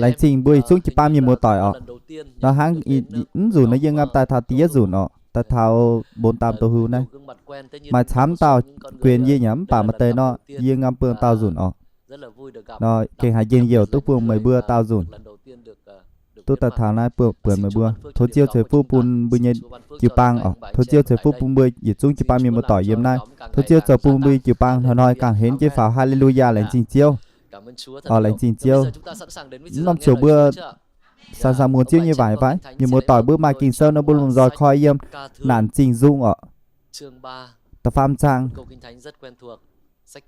Laengz zingh mbuo yietc zungv jiu-baang mienh muoz-doic orqc. Nor hnangv mv nzunc naaiv yie ngam daaih taux da'yietv nzunc orqc, daaih taux bốn tám tô huu naaiv. Maaih camv dauh quyền yie nyei, mv baac maaih deix nor yie ngam buangh daauh nzunc orqc. Nor gengh haiz njien-youh duqv buangh meih mbuo daauh nzunc. Duqv daaih taux naaiv buonc meih mbuo. Tov Ziouv ceix fuqv bun mbuo nyei jiu-baang orqc. Tov Ziouv ceix fuqv bun mbuo yietc zungv jiu-baang mienh muoz-doic yiem naaiv. Tov Ziouv zoux bun mbuo nyei jiu-baang hnoi-hnoi gangh henv jienv faaux. Haa^le^lu^yaa, laengz zingh Ziouv. Orqc, laengz zingh Ziouv. Norm ziouc mbuo sẵn sàng muangx Ziouv nyei waac fai? Mienh muoz-doic mbuo maaih Ging-Sou nor mbuo lomh nzoih koi yiem Naanc Zingh Nzung orqc, da'faam zaang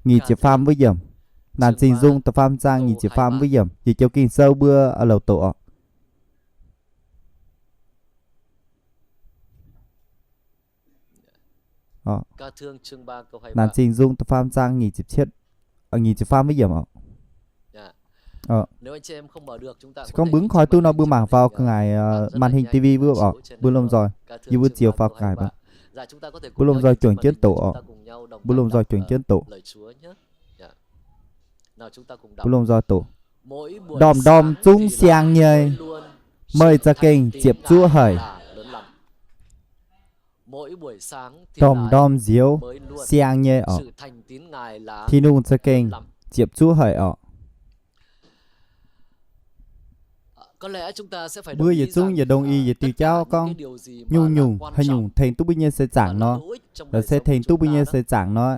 nyic ziepc faam wuov yiemc. Naanc Zingh Nzung da'faam zaang nyic ziepc faam wuov yiemc. Yietc joux Ging-Sou mbuo louc doqc orqc. Naanc Zingh Nzung da'faam zaang nyic ziepc cietv, nyic ziepc faam wuov yiemc orqc. Se gorngv mbuo mv koi duqv nor mbuo mangc faaux ga'ngaaic màn hình tivi wuov orqc, mbuo lomh nzoih, yie mbuo ziex faaux ga'ngaaic mbuo lomh nzoih juangc jienv doqc orqc. Mbuo lomh nzoih juangc jienv doqc. Mbuo lomh nzoih doqc. Ndorm-ndorm zungv siang nyei, meih za'gengh ziepc zuoqv haic. Ndorm-ndorm nziouv siang nyei orqc, Tin-Hungh za'gengh ziepc zuoqv haic orqc. Mbuo yietc zungv yietc đồng ý yietc diuh jauv gorngv nyungc-nyungc haaix nyungc tengx duqv mbuo nyei seix zaangc nor, la'se tengx duqv mbuo nyei seix zaangc nor,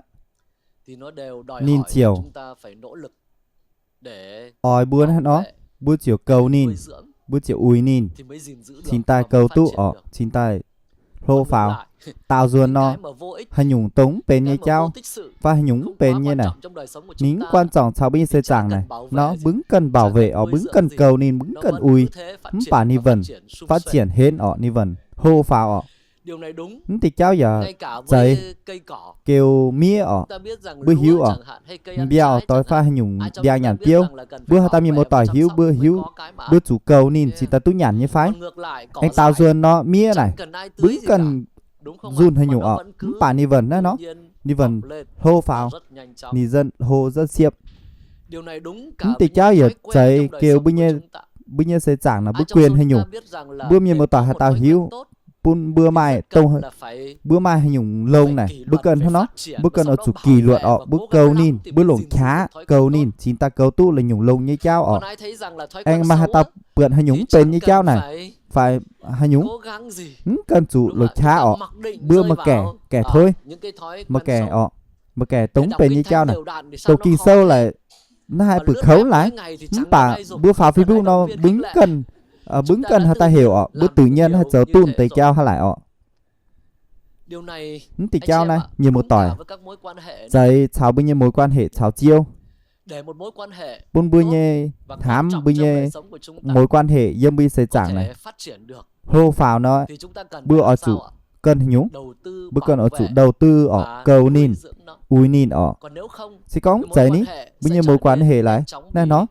ninh ziouc oix mbuo hnangv nor, mbuo ziouc goux ninh, mbuo ziouc uix ninh, cingx daaih goux duqv orqc, cingx daaih hlo faaux. Daaux nzuonx nor, haaix nyungc dongh mv benx nyei jauv fai haaix nyungc mv benx nyei naaic, ninh mv quan trọng caux mbuo nyei seix zaangc naaic nor, mbuo mv ganh bảo vệ orqc, mbuo mv ganh goux ninh, mbuo mv ganh uix, mv baac ninh vẫn phát triển henv orqc, ninh vẫn hlo faaux orqc. Mv diuh jauv yaac zeiz, geu miev orqc, mbuo hiuv orqc, mbiauh doix fai haaix nyungc mbiauh nyanc biouv, mbuo haaix dauh mienh muoz-doic hiuv, mbuo hiuv, mbuo zuqc goux ninh cingx daaih duqv nyanc nyei fai? Aengx daaux nzuonx nor miev naaic, mbuo mv ganh nzunh haaix nyungc orqc, mv baac ninh vẫn naaiv nor, ninh vẫn hlo faaux, ninh hlo rất siepv. Mv diuh jauv yaac zeiz geu mbuo nyei seix zaangc naaic mbuo quyền haaix nyungc. Mbuo mienh muoz-doic haaix dauh hiuv, bun mbuo maaih dongh, mbuo maaih haaix nyungc longx naaic, mbuo ganh hnangv nor, mbuo ganh oix zuqc kỷ luật orqc, mbuo goux ninh, mbuo longc qaqv goux ninh cingx daaih goux duqv la'nyungc longx nyei jauv orqc. Aengx maaih haaix dauh buatc haaix nyungc mv benx nyei jauv naaic, fai haaix nyungc, mv ganh zuqc longc qaqv orqc, mbuo maaih gaengh, gaengh tov, maaih gaengh orqc, maaih gaengh dongh mv benx nyei jauv naaic. Doqc Ging-Sou laaix naaiv haih beuc kouv laaix, mv baac mbuo faaux Facebook nor mbuo mv ganh, mbuo mv ganh haaix dauh heuc orqc, mbuo tự nhiên haih zoux duqv deix jauv hnangv laaic orqc. Mv diuh jauv naaiv mienh muoz-doic, zeiz caux mbuo nyei mối quan hệ caux Ziouv, bun mbuo nyei hnamv, mbuo nyei mối quan hệ yiem mbuo nyei seix zaangc naaic hlo faaux nor, mbuo oix zuqc ganh haaix nyungc? Mbuo ganh oix zuqc đầu tư orqc, goux ninh, uix ninh orqc. Se gorngv mv zeiz ni, mbuo nyei mối quan hệ laaix naaiv nor,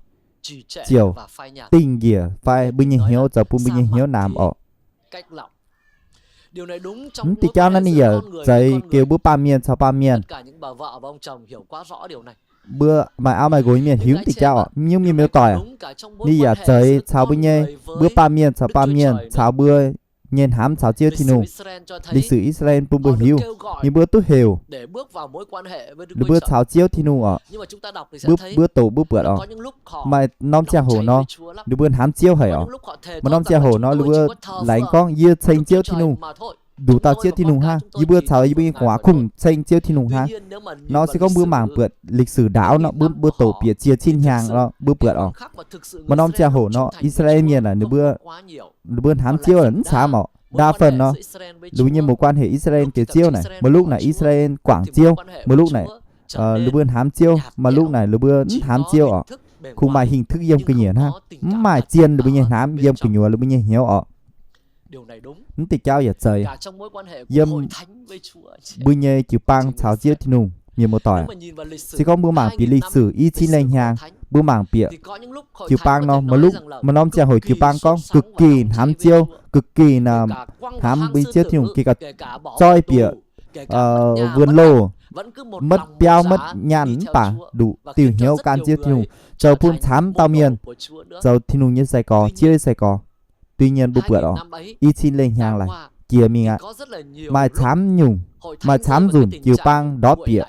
ziouc dingh njiec fai mbuo nyei hnyouv zoux bun mbuo nyei hnyouv namx orqc. Mv diuh jauv naaiv ninh yaac zeiz geu mbuo baamh mienh caux baamh mienh. Mbuo maaih auv maaih nqox nyei mienh hiuv mv diuh jauv orqc, mv nyungc mienh muoz-doic, ninh yaac zeiz caux mbuo nyei, mbuo baamh mienh caux baamh mienh, caux mbuo nyei hnamv caux Ziouv Tin-Hungh. Lịch sử Israel bun mbuo hiuv, ninh mbuo duqv heuc ninh mbuo caux Ziouv Tin-Hungh orqc. Mbuo, mbuo doqc mbuo buatc orqc, maaih norm ziangh hoc nor, ninh mbuo hnamv Ziouv haic orqc. Maaih norm ziangh hoc nor ninh mbuo laengz gorngv, yie ceng Ziouv Tin-Hungh, nduqc dauh Ziouv Tin-Hungh hnangv. Yie mbuo caux yie mbuo nyei gu'nguaaz kungx ceng Ziouv Tin-Hungh hnangv. Nor se gorngv mbuo mangc buatc lịch sử ndaauv nor, mbuo, mbuo doqc bieqc ziex cin hnyangx nor mbuo buatc orqc, maaih norm ziangh hoc nor I^saa^laa^en mienh naaic ninh mbuo, ninh mbuo hnamv Ziouv naaic mv camv orqc. Đa phần nor, ninh mbuo nyei mối quan hệ I^saa^laa^en geu Ziouv naaic, maaih lúc naaic I^saa^laa^en guangc Ziouv, maaih lúc naaic ninh mbuo hnamv Ziouv, maaih lúc naaic ninh mbuo mv hnamv Ziouv orqc. Kungx maaih hình thức yiem gu'nyuoz hnangv, mv maaih zien ninh mbuo nyei hnamv yiem gu'nyuoz ninh mbuo nyei hnyouv orqc. Mv diuh jauv yaac zeiz yiem mbuo nyei jiu-baang caux Ziouv Tin-Hungh, mienh muoz-doic. Se gorngv mbuo mangc bieqc lịch sử i cin lengh hnyangx, mbuo mangc bieqc jiu-baang nor, maaih lúc, maaih norm ziangh hoc jiu-baang gorngv cực kỳ hnamv Ziouv, cực kỳ hnamv mbuo Ziouv Tin-Hungh, kể cả zoih bieqc vườn loh, maiv biauv maiv nyaanh mv baac nduqc diuh hnyouv gan Ziouv Tin-Hungh, zoux bun camv dauh mienh zoux Tin-Hungh nyei sai-gorx, Ziouv nyei sai-gorx. Tuy nhiên mbuo buatc orqc, i cin lengh hnyangx laaix jiex mingh aqv. Maaih camv nyungc, maaih camv nzunc jiu-baang ndortv bieqc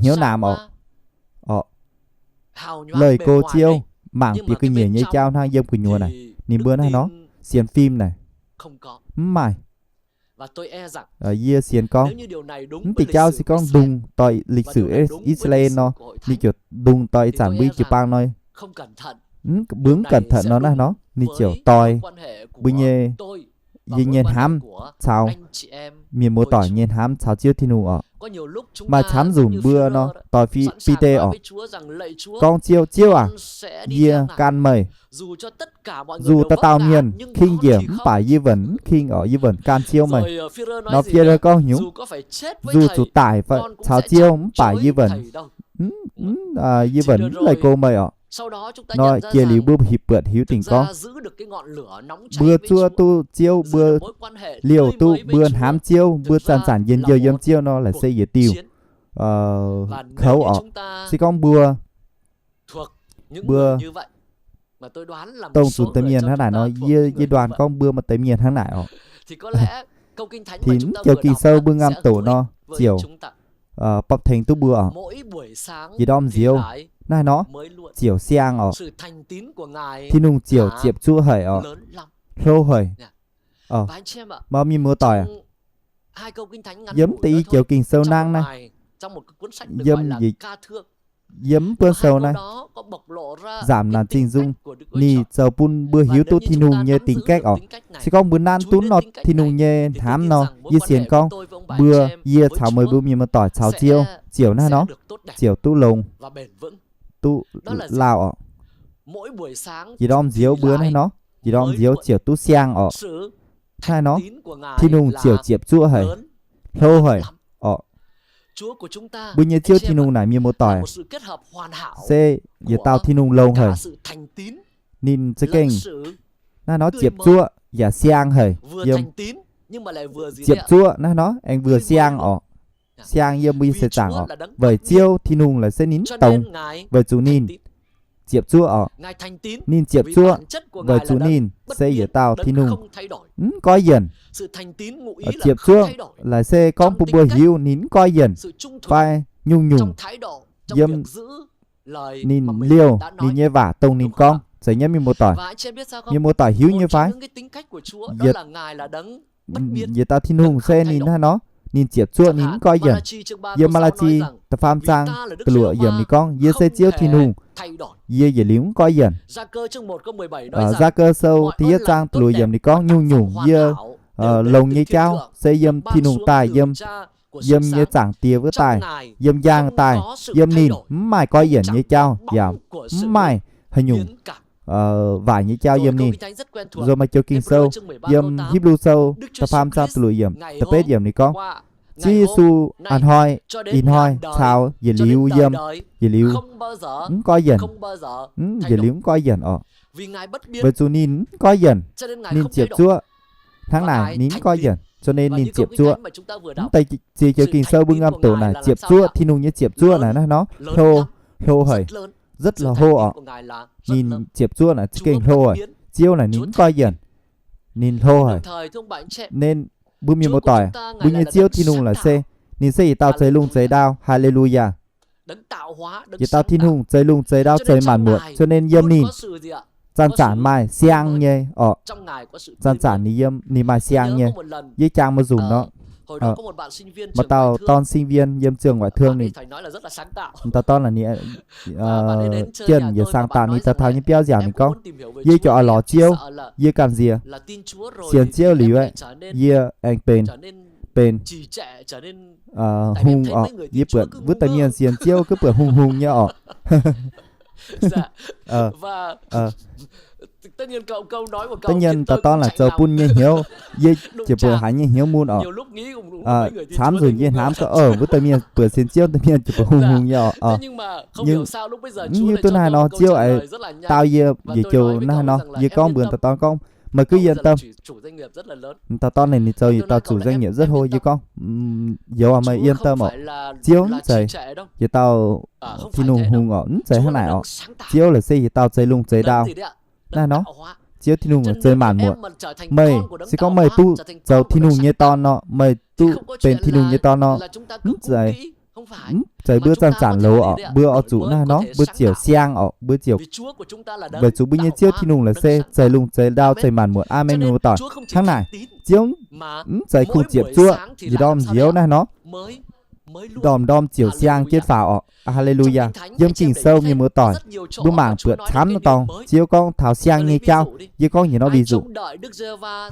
hnyouv naamh orqc. Leih go Ziouv, mangc bieqc ga'nyiec nyei jauv hnangv yiem gu'nyuoz naaic, ninh mbuo naaiv nor, sienx fim naaic, mv maaih. Yie sienx gorngv, mv diuh jauv se gorngv ndongc doix lịch sử I^saa^laa^en nor, ninh ziouc ndongc doix ih zanc mbuo jiu-baang nor, mbuo mv cẩn thận nor naaiv nor, ninh ziouc doix mbuo nyei, yie nyei hnamv caux mienh muoz-doic nyei hnamv caux Ziouv Tin-Hungh orqc. Maaih camv nzunc mbuo nor doix Bide orqc, gorngv, Ziouv, Ziouv aac, yie gan meih. Dù dauh dauh mienh king njiec mv baac yie vẫn mv king orqc, yie vẫn gan Ziouv meih. Nor Bide gorngv hnyouv, dù zuqc daic caux Ziouv mv baac yie vẫn, yie vẫn mv leih go meih orqc. Nor jiex liuz mbuo hiuv, buatc hiuv dingc gorngv, mbuo zuov duqv Ziouv, mbuo liouh duqv, mbuo hnamv Ziouv, mbuo zanc-zanc njien-youh yiem Ziouv nor, laaix se yietc diuh kouv orqc. Se gorngv mbuo, mbuo dongh zuqc deix mienh hnangv naaic nor, yie, yie đoán gorngv mbuo maaih deix mienh hnangv naaic orqc. Tin mv joux Ging-Sou mbuo ngam doqc nor, ziouc baptênh duqv mbuo orqc. Yietc ndorm nzioux naaiv nor, ziouc siang orqc. Tin-Hungh ziouc ziepc zuoqv haic orqc, hlo haic. Mbuo mienh muoz-doic, yiem deix i joux Ging-Sou nangv naaiv, yiem, yiem mv buonv sou naaiv, Nzamc Naanc Zingh Nzung, ninh zoux bun mbuo hiuv duqv Tin-Hungh nyei tính cách orqc. Se gorngv mbuo nanv duqv nor Tin-Hungh nyei hnamv nor, yie sienx gorngv mbuo, yie caux meih mbuo mienh muoz-doic caux Ziouv ziouc naaiv nor, ziouc duqv longx, duqv laauh orqc. Yietc ndorm nzioux mbuo naaiv nor, yietc ndorm nzioux ziouc duqv siang orqc. Naaiv nor, Tin-Hungh ziouc ziepc zuoqv haic, hlo haic orqc. Mbuo nyei Ziouv Tin-Hungh naaic, mienh muoz-doic, se yietc dauh Tin-Hungh longx haic. Ninh za'gengh naaiv nor ziepc zuoqv yaac siang haic. Ziepc zuoqv naaiv nor aengx mbuo siang orqc. Siang yiem mbuo nyei seix zaangc orqc, weic Ziouv Tin-Hungh laaix se ninh mv dongz, weic zuqc ninh ziepc zuoqv orqc. Ninh ziepc zuoqv weic zuqc ninh se yietc dauh Tin-Hungh mv goiv yienc. Ziepc zuoqv laaix se gorngv bun mbuo hiuv ninh mv goiv yienc fai nyungc-nyungc yiem ninh liouh ninh nyei waac dongh ninh gorngv. Zeiz nyei, mienh muoz-doic? Mienh muoz-doic hiuv nyei fai? Yietc dauh Tin-Hungh se ninh naaiv nor, ninh ziepc zuoqv, ninh mv goiv yienc. Yiem Maa^laa^ki da'faam zaang da'luoqc yiemc ninh gorngv, Yie se Ziouv Tin-Hungh, yie yietc liuz mv goiv yienc. Saa^ker Sou da'yietv zaang da'luoqc yiemc ninh gorngv, Nyungc-nyungc yie longx nyei jauv se yiem Tin-Hungh daaih, yiem, yiem yie nyei Zaangc Diex wuov daaih, yiem njang daaih. Yiem ninh mv maaih goiv yienc nyei jauv yaac mv maaih haaix nyungc waaic nyei jauv yiem ninh. Nzunc maaih joux Ging-Sou yiem Hipv^lu Sou da'faam zaang da'luoqc yiemc, da'betv yiemc ninh gorngv, Ziouv Yesu a'hnoi, ih hnoi caux yietc liuz yiem, yietc liuz mv goiv yienc, yietc liuz mv goiv yienc orqc. Weic zuqc ninh mv goiv yienc, ninh ziepc zuoqv. Hnangv naaic ninh mv goiv yienc, cho nên ninh ziepc zuoqv. Mv deix ziex joux Ging-Sou mbuo ngam doqc naaic ziepc zuoqv, Tin-Hungh nyei ziepc zuoqv naaic naaiv nor, hlo, hlo haic, rất là hlo orqc. Ninh ziepc zuoqv naaic za'gengh hlo haic. Ziouv naaic ninh mv goiv yienc, ninh hlo haic. Nên mbuo mienh muoz-doic, mbuo nyei Ziouv Tin-Hungh laaix se, ninh se yietc dauh zeix lungh zeix ndau. Haa^le^lu^yaa. Yietc dauh Tin-Hungh zeix lungh zeix ndau zeix maanc muotc, cho nên yiem ninh zanc-zanc maaih siang nyei orqc. Zanc-zanc ninh yiem ninh maaih siang nyei. Yie jangx maiv nzunc nor, maaih dauh dorn sinh viên yiem trường ngoại thương ninh, dauh dorn ninh, jienv yietc saang daaih ninh daaih taux nyei biauv nziaauc ninh gorngv, yie ziouc oix lorz Ziouv, yie ganh nziex sienx Ziouv liuz aeqv, yie aengx benx, benx hungh orqc. Yie buatc wuov deix mienh sienx Ziouv gaax buatc hungh hungh nyei orqc. Tất nhiên dauh dorn laaic zoux bun nyei hnyouv, yie ziouc buatc haiz nyei hnyouv mun orqc. Camv nzunc yie hnamv gorngv, wuov deix mienh buatc sienx Ziouv deix mienh ziouc buatc hungh hungh nyei orqc. Mv hiuv duqv naaiv nor Ziouv aengx dau yie, yie ziouc naaiv nor yie gorngv mbuox dauh dorn gorngv, Meih gaav yên tâm. Dauh dorn naaic ninh zoux yietc dauh chủ doanh nghiệp rất hô. Yie gorngv, youz, meih yên tâm orqc. Ziouv mv zeiz yietc dauh Tin-Hungh orqc, mv zeiz hnangv naaic orqc. Ziouv laaix se yietc dauh zeix lungh zeix ndau. Naaiv nor, Ziouv Tin-Hungh laaix zeix maanc muotc. Meih se gorngv meih duqv zoux Tin-Hungh nyei dorn nor, meih duqv benx Tin-Hungh nyei dorn nor, mv zeiz mv zeiz mbuo zanc-zanc loz orqc. Mbuo oix zuqc naaiv nor, mbuo ziouc siang orqc, mbuo ziouc, weic zuqc mbuo nyei Ziouv Tin-Hungh laaix se zeix lungh zeix ndau, zeix maanc muotc. Aamen, mienh muoz-doic. Hnangv naaic, Ziouv mv zeiz kungx ziepc zuoqv yietc ndorm nziouv naaiv nor, ndorm-ndorm ziouc siang jienv faaux orqc. Haa^le^lu^yaa. Yiem Ging-Sou, mienh muoz-doic, mbuo mangc buatc camv norm dorngx Ziouv gorngv taux siang nyei jauv. Yie gorngv yietc norm ví dụ,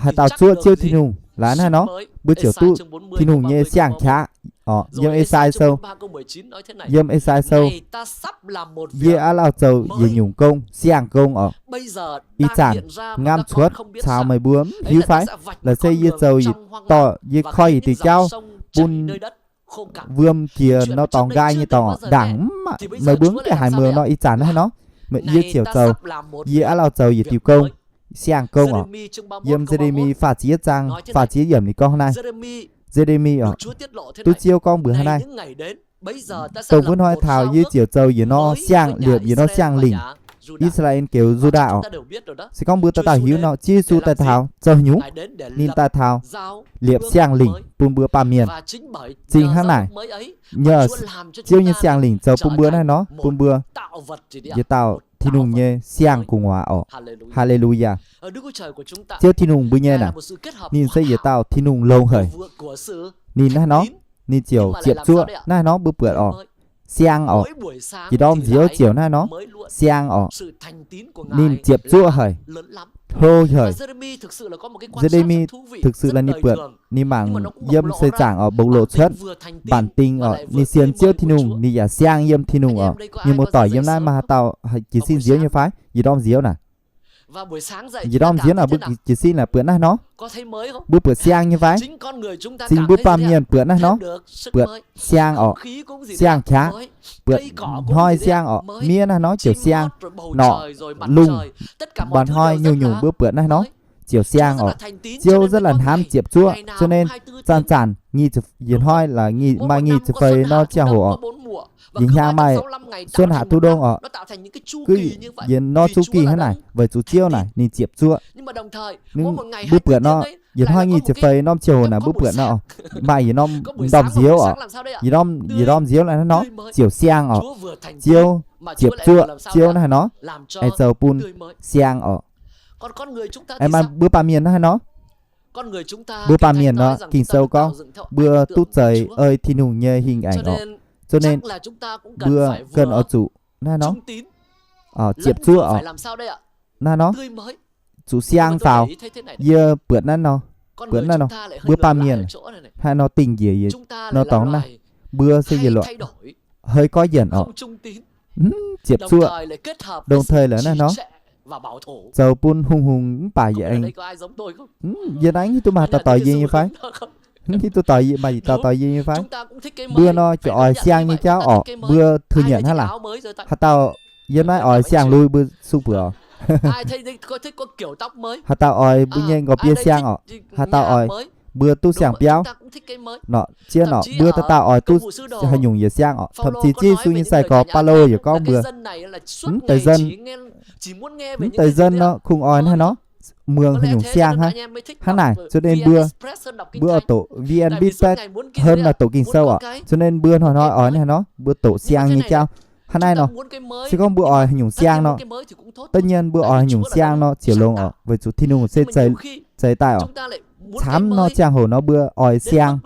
haaix dauh zuoqv Ziouv Tin-Hungh laaix naaiv nor, mbuo ziouc duqv Tin-Hungh nyei siang-qaqv orqc. Yiem E^sai Sou, yiem E^sai Sou, yie aav lauh zoux yietc nyungc gong, siang gong orqc. Ih zanc ngamv cuotv caux meih mbuo mv hiuv fai? Laaix se yie zoux yietc dorh, yie koi yietc diuh jauv bun wuom jiex norm dorngx nqaai nyei dorngx orqc, ndaangc mv, meih mbuo mv gaengh haiz muangx nor. Ih zanc naaiv nor, meih, yie ziouc zoux, yie aav lauh zoux yietc diuh gong, siang gong orqc. Yiem Ye^le^mi faah ziepc yietv zaang faah ziepc yietv yiemc ninh gorngv naaiv. Ye^le^mi orqc, duqv Ziouv gorngv mbuox hnangv naaiv, dongh wuov hnoi taux yie ziouc zoux yietc norm siang, liepc yietc norm siang lingc I^saa^laa^en geux Yu^ndaa orqc. Se gorngv mbuo dauh dauh hiuv nor, Ziouv Yesu daaih taux zoux haaix nyungc? Ninh daaih taux liepc siang lingc bun mbuo baamh mienh. Zingh hnangv naaic, nyei Ziouv nyei siang lingc zoux bun mbuo naaiv nor, bun mbuo yietc dauh Tin-Hungh nyei siang gu'nguaaz orqc. Haa^le^lu^yaa. Ziouv Tin-Hungh mbuo nyei naaic, ninh se yietc dauh Tin-Hungh longx haic. Ninh naaiv nor, ninh ziouc ziepc zuoqv naaiv nor, mbuo buatc orqc, siang orqc. Yietc ndorm nziouv ziouc naaiv nor, siang orqc. Ninh ziepc zuoqv haic, hlo haic. Ye^le^mi thực sự là ninh buatc, ninh mangc yiem seix zaangc orqc, bộc lộ cuotv bản tính orqc, ninh sienx Ziouv Tin-Hungh, ninh yaac siang yiem Tin-Hungh orqc. Mienh muoz-doic, yiem naaiv maaih haaix dauh jiez sin nziouv nyei fai? Yietc ndorm nziouv naaic, yietc ndorm nziouv naaic mbuo jiez sin naaic buatc naaiv nor, mbuo buatc siang nyei fai? Zingh mbuo baamh mienh buatc naaiv nor, buatc siang orqc, siang-qaqv, buatc hnoi siang orqc, miev naaiv nor ziouc siang, norqc, lungh, mba'hnoi nyungc-nyungc mbuo buatc naaiv nor ziouc siang orqc. Ziouv rất là hnamv ziepc zuoqv, cho nên zanc-zanc nyic, yietc hnoi laaix maaih nyic ziepc feix norm ziangh hoc orqc, yietc hnyangx maaih xuân hạ thu đông orqc, yietc norm chu kỳ hnangv naaic, weic zuqc Ziouv naaic ninh ziepc zuoqv. Mbuo buatc nor, yietc hnoi nyic ziepc feix norm ziangh hoc naaic mbuo buatc nor, maaih yietc norm, ndorm nziouv orqc, yietc norm nziouv naaiv nor ziouc siang orqc. Ziouv ziepc zuoqv, Ziouv naaiv nor aengx zoux bun siang orqc. Aengx maaih mbuo baamh mienh naaiv nor, mbuo baamh mienh nor, Ging-Sou gorngv mbuo duqv zeix ei Tin-Hungh nyei hình ảnh orqc. Cho nên mbuo cần oix zuqc naaiv nor ziepc zuoqv orqc. Naaiv nor zuqc siang faaux. Yie buatc naaiv nor, buatc naaiv nor, mbuo baamh mienh hnangv nor dingh njiec nor dorngx naaiv, mbuo se yietc luoqc hơi có hiển orqc, ziepc zuoqv, đồng thời laaix naaiv nor zoux bun hungh hungh mv baac yie aengx, yie naaiv hiuv duqv maaih dauh doix yie nyei fai? Hiuv duqv doix yie, maaih yietc dauh doix yie nyei fai? Mbuo nor ziouc oix siang nyei jauv orqc, mbuo thu nyienc hnangv laaix. Haaix dauh yiem naaiv oix siang lui mbuo sung buoc orqc. Haaix dauh oix mbuo nyei nqorngv-bie siang orqc. Haaix dauh oix mbuo duqv siang biauv nor, ziex nor, mbuo dauh dauh oix duqv haaix nyungc yietc siang orqc. Thậm chí Ziouv Yesu nyei sai-gorx Baulo yaac gorngv mbuo, mv deix dân, mv deix dân nor kungx oix naaiv nor, muangx haaix nyungc siang hnangv. Hnangv naaic, cho nên mbuo, mbuo oix doqc V N Big Bang hơn là doqc Ging-Sou orqc. Cho nên mbuo hnoi-hnoi oix naaiv nor, mbuo doqc siang nyei jauv. Hnangv naaiv nor, se gorngv mbuo oix haaix nyungc siang nor, tất nhiên mbuo oix haaix nyungc siang nor ziouc longx orqc, weic zuqc Tin-Hungh se zeix daaih orqc. Camv nor ziangh hoc nor mbuo oix siang,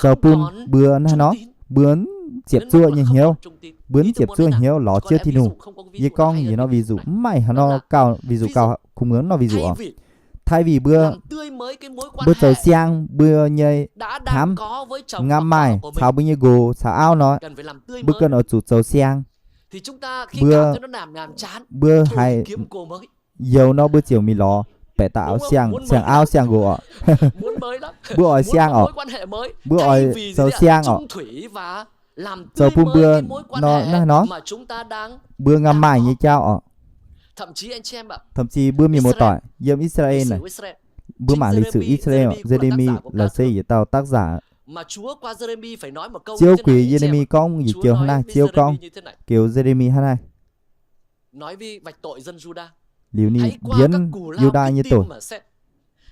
zoux bun mbuo naaiv nor, mbuo ziepc zuoqv nyei hnyouv, mbuo ziepc zuoqv hnyouv lorz Ziouv Tin-Hungh. Yie gorngv yietc norm ví dụ, mv maaih haaix norm gauh ví dụ gauh kungx muangx norm ví dụ orqc. Thay vì mbuo, mbuo zoux siang mbuo nyei hnamv, ngam maaih caux mbuo nyei nqox caux auv nor, mbuo ganh oix zuqc zoux siang. Mbuo, mbuo haiz youz nor mbuo ziouc mingh lorz baeqc dauh siang, siang auv siang nqox orqc. Mbuo oix siang orqc. Mbuo oix zoux siang orqc, zoux bun mbuo nor naaiv nor, mbuo ngam maaih nyei jauv orqc. Thậm chí mbuo mienh muoz-doic yiem I^saa^laa^en naaic, mbuo mangc lịch sử I^saa^laa^en, Ye^le^mi laaix se yietc dauh tác giả. Ziouv gueix Ye^le^mi gorngv yietc joux hnangv naaiv, Ziouv gorngv, goux Ye^le^mi hnangv naaiv. Liuz ninh mbienv Yu^ndaa nyei doc,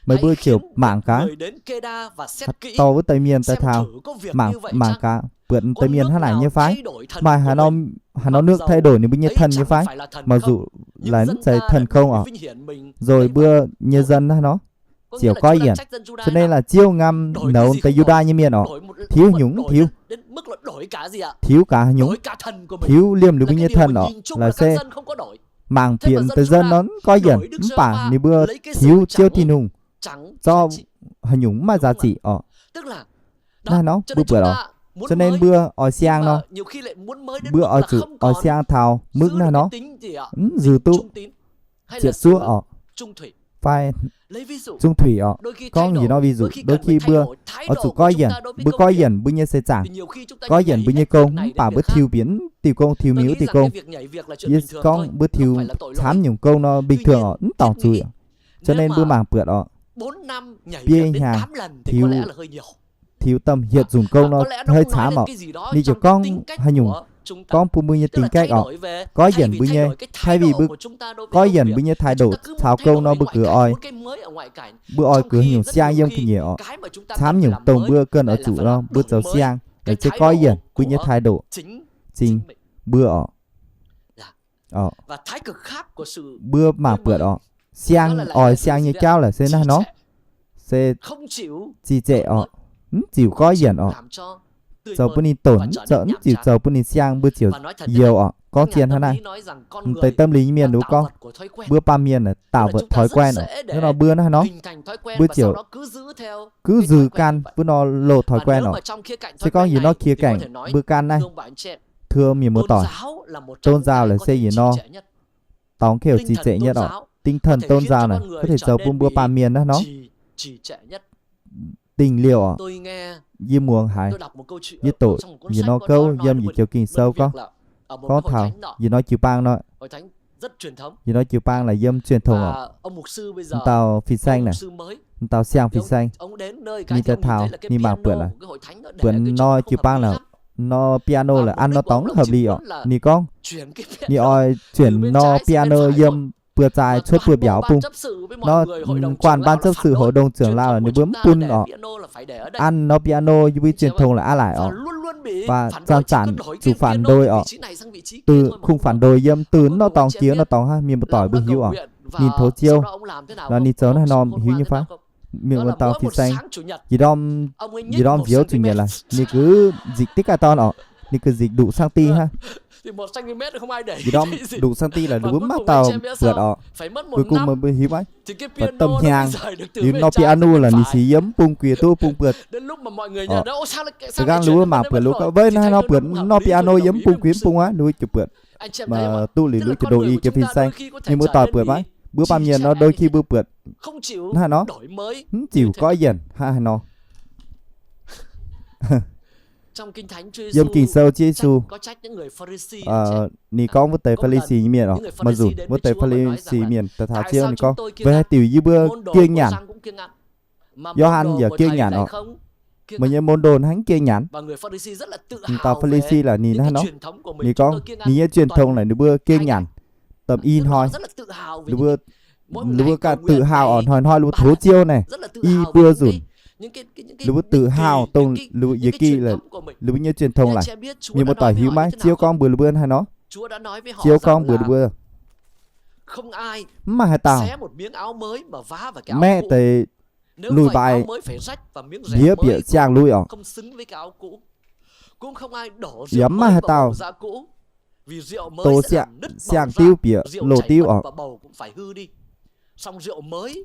meih mbuo ziouc mangc gaax, dorh wuov deix mienh daaih taux, mangc, mangc gaax buatc deix mienh hnangv naaic nyei fai? Maaih haaix norm nước thay đổi ninh mbuo nyei thần nyei fai? Mặc dù là mv zeiz thần không oc, rồi mbuo nyei dân hnangv nor ziouc goiv yienc. Cho nên là Ziouv ngam nouz deix Yu^ndaa nyei mienh oc, tiux nyungc mv tiux, tiux gaax nyungc, tiux liemh ninh mbuo nyei thần oc, laaix se mangc bieqc deix dân nor mv goiv yienc, mv baac ninh mbuo tiux Ziouv Tin-Hungh zorqv haaix nyungc mv maaih giá trị oc. Naaiv nor mbuo buatc oc. Cho nên mbuo oix siang nor, mbuo oix zuqc oix siang taux mv baac naaiv nor mv nzunc duqv ziepc zuoqv oc, fai trung thủy oc. Gorngv yietc norm ví dụ, đôi khi mbuo oix zuqc goiv yienc, mbuo goiv yienc mbuo nyei seix zaangc, goiv yienc mbuo nyei gong, mv baac mbuo tiux bieqc diuh gong, tiux miuc diuh gong. Yie gorngv mbuo tiux camv nyungc gong nor bình thường oc, mv dorngc zuiz. Cho nên mbuo mangc buatc oc, biei hnyangx tiux, tiux domh hietc nzunc gong nor hơi camv oc. Ninh ziouc gorngv haaix nyungc, gorngv bun mbuo nyei tính cách oc, goiv yienc mbuo nyei, thay vì mbuo goiv yienc mbuo nyei thái độ caux gong nor mbuo gux oix, mbuo oix gux haaix nyungc siang yiem ga'nyiec oc. Camv nyungc dongh mbuo ganh oix zuqc nor mbuo zoux siang, laaix se goiv yienc mbuo nyei thái độ, chính mbuo oc. Mbuo mangc buatc oc, siang, oix siang nyei jauv laaix se naaiv nor, se zih zeqc oc, mv ziouc goiv yienc oc, zoux bun ninh tổn, mv ziouc, mv ziouc zoux bun ninh siang, mbuo ziouc youz oc. Gorngv zien hnangv naaiv, deix tâm lý nyei mienh ninh mbuo gorngv, mbuo baamh mienh naaic tạo thói quen oc. Hnangv nor mbuo naaiv nor, mbuo ziouc cứ giữ gan, mbuo nor loz thói quen oc. Se gorngv yietc norm khía cạnh mbuo gan naaiv, thưa mienh muoz-doic, tôn giáo laaix se yietc norm dorngx kêu zih zeqc nhất oc. Tinh thần tôn giáo naaic có thể zoux bun mbuo baamh mienh naaiv nor dingh liouh oc. Yie muangx haiz, yie doqc yietc norm gouv yiem yietc joux Ging-Sou gorngv, gorngv taux yietc norm jiu-baang nor, yietc norm jiu-baang laaix yiem truyền thống oc. M'dauh fin-saeng naaic, m'dauh siang fin-saeng, ninh daaih taux ninh mangc buatc laaix, buatc norm jiu-baang laaix, norm piano laaix an norm dorngx hợp lý oc. Ninh gorngv ninh oix chuyển norm piano yiem buoz-zaaix cuotv buoz-mbiauz bung. Norm quan ban chấp sự hội đồng trưởng lao ninh mbuo mv bun oc. An norm piano yiem mbuo truyền thống laaix aqv laaic oc. Và zanc-zanc zuqc phản đối oc. Từ khung phản đối yiem từ norm dorngx jiex norm dorngx hnangv, mienh muoz-doic mbuo hiuv oc. Ninh tov Ziouv, nor ninh zoux naaiv norm hiuv nyei fai? Mienh muoz-doic fin-saeng, yietc norm, yietc norm nziouv zuqc nyietc laaix ninh gux nzipc diqv gaax dorn oc. Ninh gux nzipc nduqc sang ti hnangv. Yietc norm nduqc sang ti laaix ninh mbuo mv maaih dauh buatc oc. Cuối cùng mbuo hiuv maiv, buatc domh hnyangx, liuz norm piano laaix ninh sic yiem mv bung guiex duqv bung buatc oc. Za'gengh ninh mbuo mangc buatc ninh gorngv, Weiv naaiv nor buatc norm piano yiem mv bung guiex mv bung aqv. Ninh mbuo ziouc buatc duqv liuz ninh mbuo ziouc đồng ý jiex fin-saeng. Mienh muoz-doic buatc maiv? Mbuo baamh mienh nor đôi khi mbuo buatc hnangv haaix nor, mv ziouc goiv yienc hnangv haaix nor. Yiem Ging-Sou Ziouv Yesu, ninh gorngv wuov deix Pha-li-si nyei mienh oc, maiv nzunc wuov deix Pha-li-si mienh daaih taux Ziouv ninh gorngv, Weic haaix diuc yie mbuo kiêng nyanc? Yo^han yaac kiêng nyanc oc. Meih nyei môn đồ hnangv kiêng nyanc. Dauh Pha-li-si laaix ninh hnangv nor, ninh gorngv ninh nyei truyền thống laaix ninh mbuo kiêng nyanc, domh i hnoi, ninh mbuo ganh tự hào oc, hnoi-hnoi ninh mbuo tov Ziouv naaic, i buo nzunc, ninh mbuo tự hào dongh ninh mbuo yietc gih, ninh mbuo nyei truyền thống laaix. Mienh muoz-doic hiuv maiv? Ziouv gorngv mbuox ninh mbuo hnangv haaix nor? Ziouv gorngv mbuox ninh mbuo, mv maaih haaix dauh maeqv deix lui-baaix ndiev bieqc siang-lui oc. Yaac mv maaih haaix dauh dox siang-diuv bieqc loz diuv oc.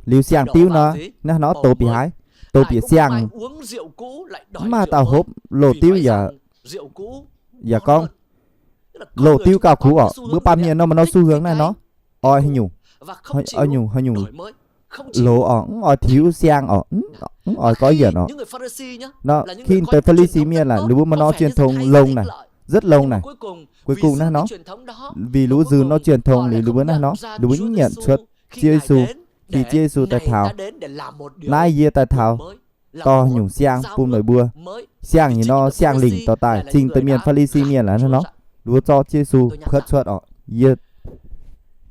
Liuz siang-diuv nor, naaiv nor dox bieqc haaix? Dox bieqc siang. Mv maaih haaix dauh hopv loz diuv yaac, yaac gorngv loz diuv gauh kuv oc. Mbuo baamh mienh nor maaih norm xu hướng naaiv nor, oix haaix nyungc, oix nyungc, haaix nyungc loz oc, mv oix tiux siang oc, mv oix goiv yienc oc. Nor, khi deix Pha-li-si mienh laaix, ninh mbuo maaih norm truyền thống longx naaic, rất lâu naaic. Cuối cùng naaiv nor, vì lũ dư nor truyền thống liuz, ninh mbuo naaiv nor, ninh mbuo nyienc cuotv Ziouv Yesu. Khi Ziouv Yesu daaih taux, naaiv yie daaih taux dorh nyungc siang bun meih mbuo. Siang nyei nor, siang lingc dorh daaih. Cing deix mienh Phaa^li^si mienh laaix naaiv nor, ninh mbuo zorqv Ziouv Yesu puotv cuotv orqc. Yie,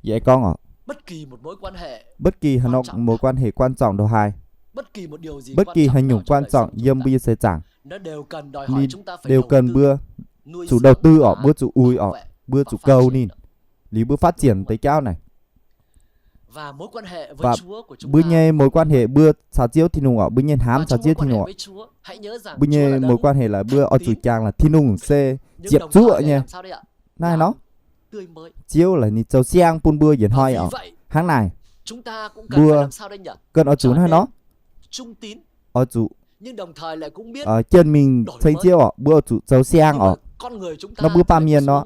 yie gorngv orqc, bất kỳ haaix norm mối quan hệ quan trọng ndongc haaix, bất kỳ haaix nyungc quan trọng yiem mbuo nyei seix zaangc, ninh đều cần mbuo zuqc đầu tư orqc, mbuo zuqc uix orqc, mbuo zuqc goux ninh, liuz mbuo phát triển deix jauv naaic. Mbuo nyei mối quan hệ mbuo caux Ziouv Tin-Hungh orqc, mbuo nyei hnamv caux Ziouv Tin-Hungh orqc, mbuo nyei mối quan hệ laaix mbuo oix zuqc jangx laaix Tin-Hungh se ziepc zuoqv nyei. Naaiv nor, Ziouv laaix ninh zoux siang bun mbuo yietc hnoi orqc. Hnangv naaic, mbuo ganh oix zuqc naaiv nor, oix zuqc jienh mingh ceng Ziouv orqc, mbuo oix zuqc zoux siang orqc. Nor mbuo baamh mienh nor,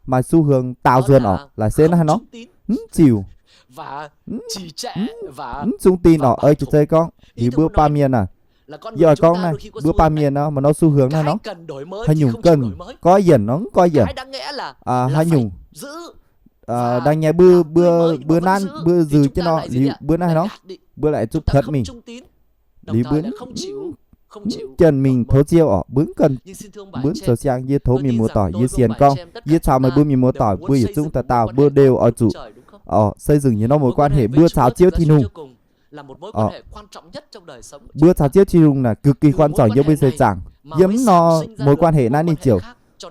maaih xu hướng daaux nzuonx orqc, laaix se naaiv nor, mv ziux, mv zungv dinh orqc. Ei jiez zei gorngv liuz mbuo baamh mienh aah, yie oix gorngv naaiv, mbuo baamh mienh nor, maaih norm xu hướng naaiv nor, haaix nyungc ganh goiv yienc nor mv goiv yienc, haaix nyungc đang nyei mbuo, mbuo, mbuo nanv mbuo nzuih jienv nor, liuz mbuo naaiv nor, mbuo laaix zuqc pet mingh. Liuz mbuo jienh mingh tov Ziouv orqc, mbuo mv zoux siang. Yie tov mienh muoz-doic, yie sienx gorngv yie caux meih mbuo mienh muoz-doic mbuo yietc zungv dauh dauh mbuo đều oix zuqc orqc, xây dựng yietc norm mối quan hệ mbuo caux Ziouv Tin-Hungh orqc. Mbuo caux Ziouv Tin-Hungh naaic cực kỳ quan trọng yiem mbuo seix zaangc. Yiem norm mối quan hệ naaiv ninh ziouc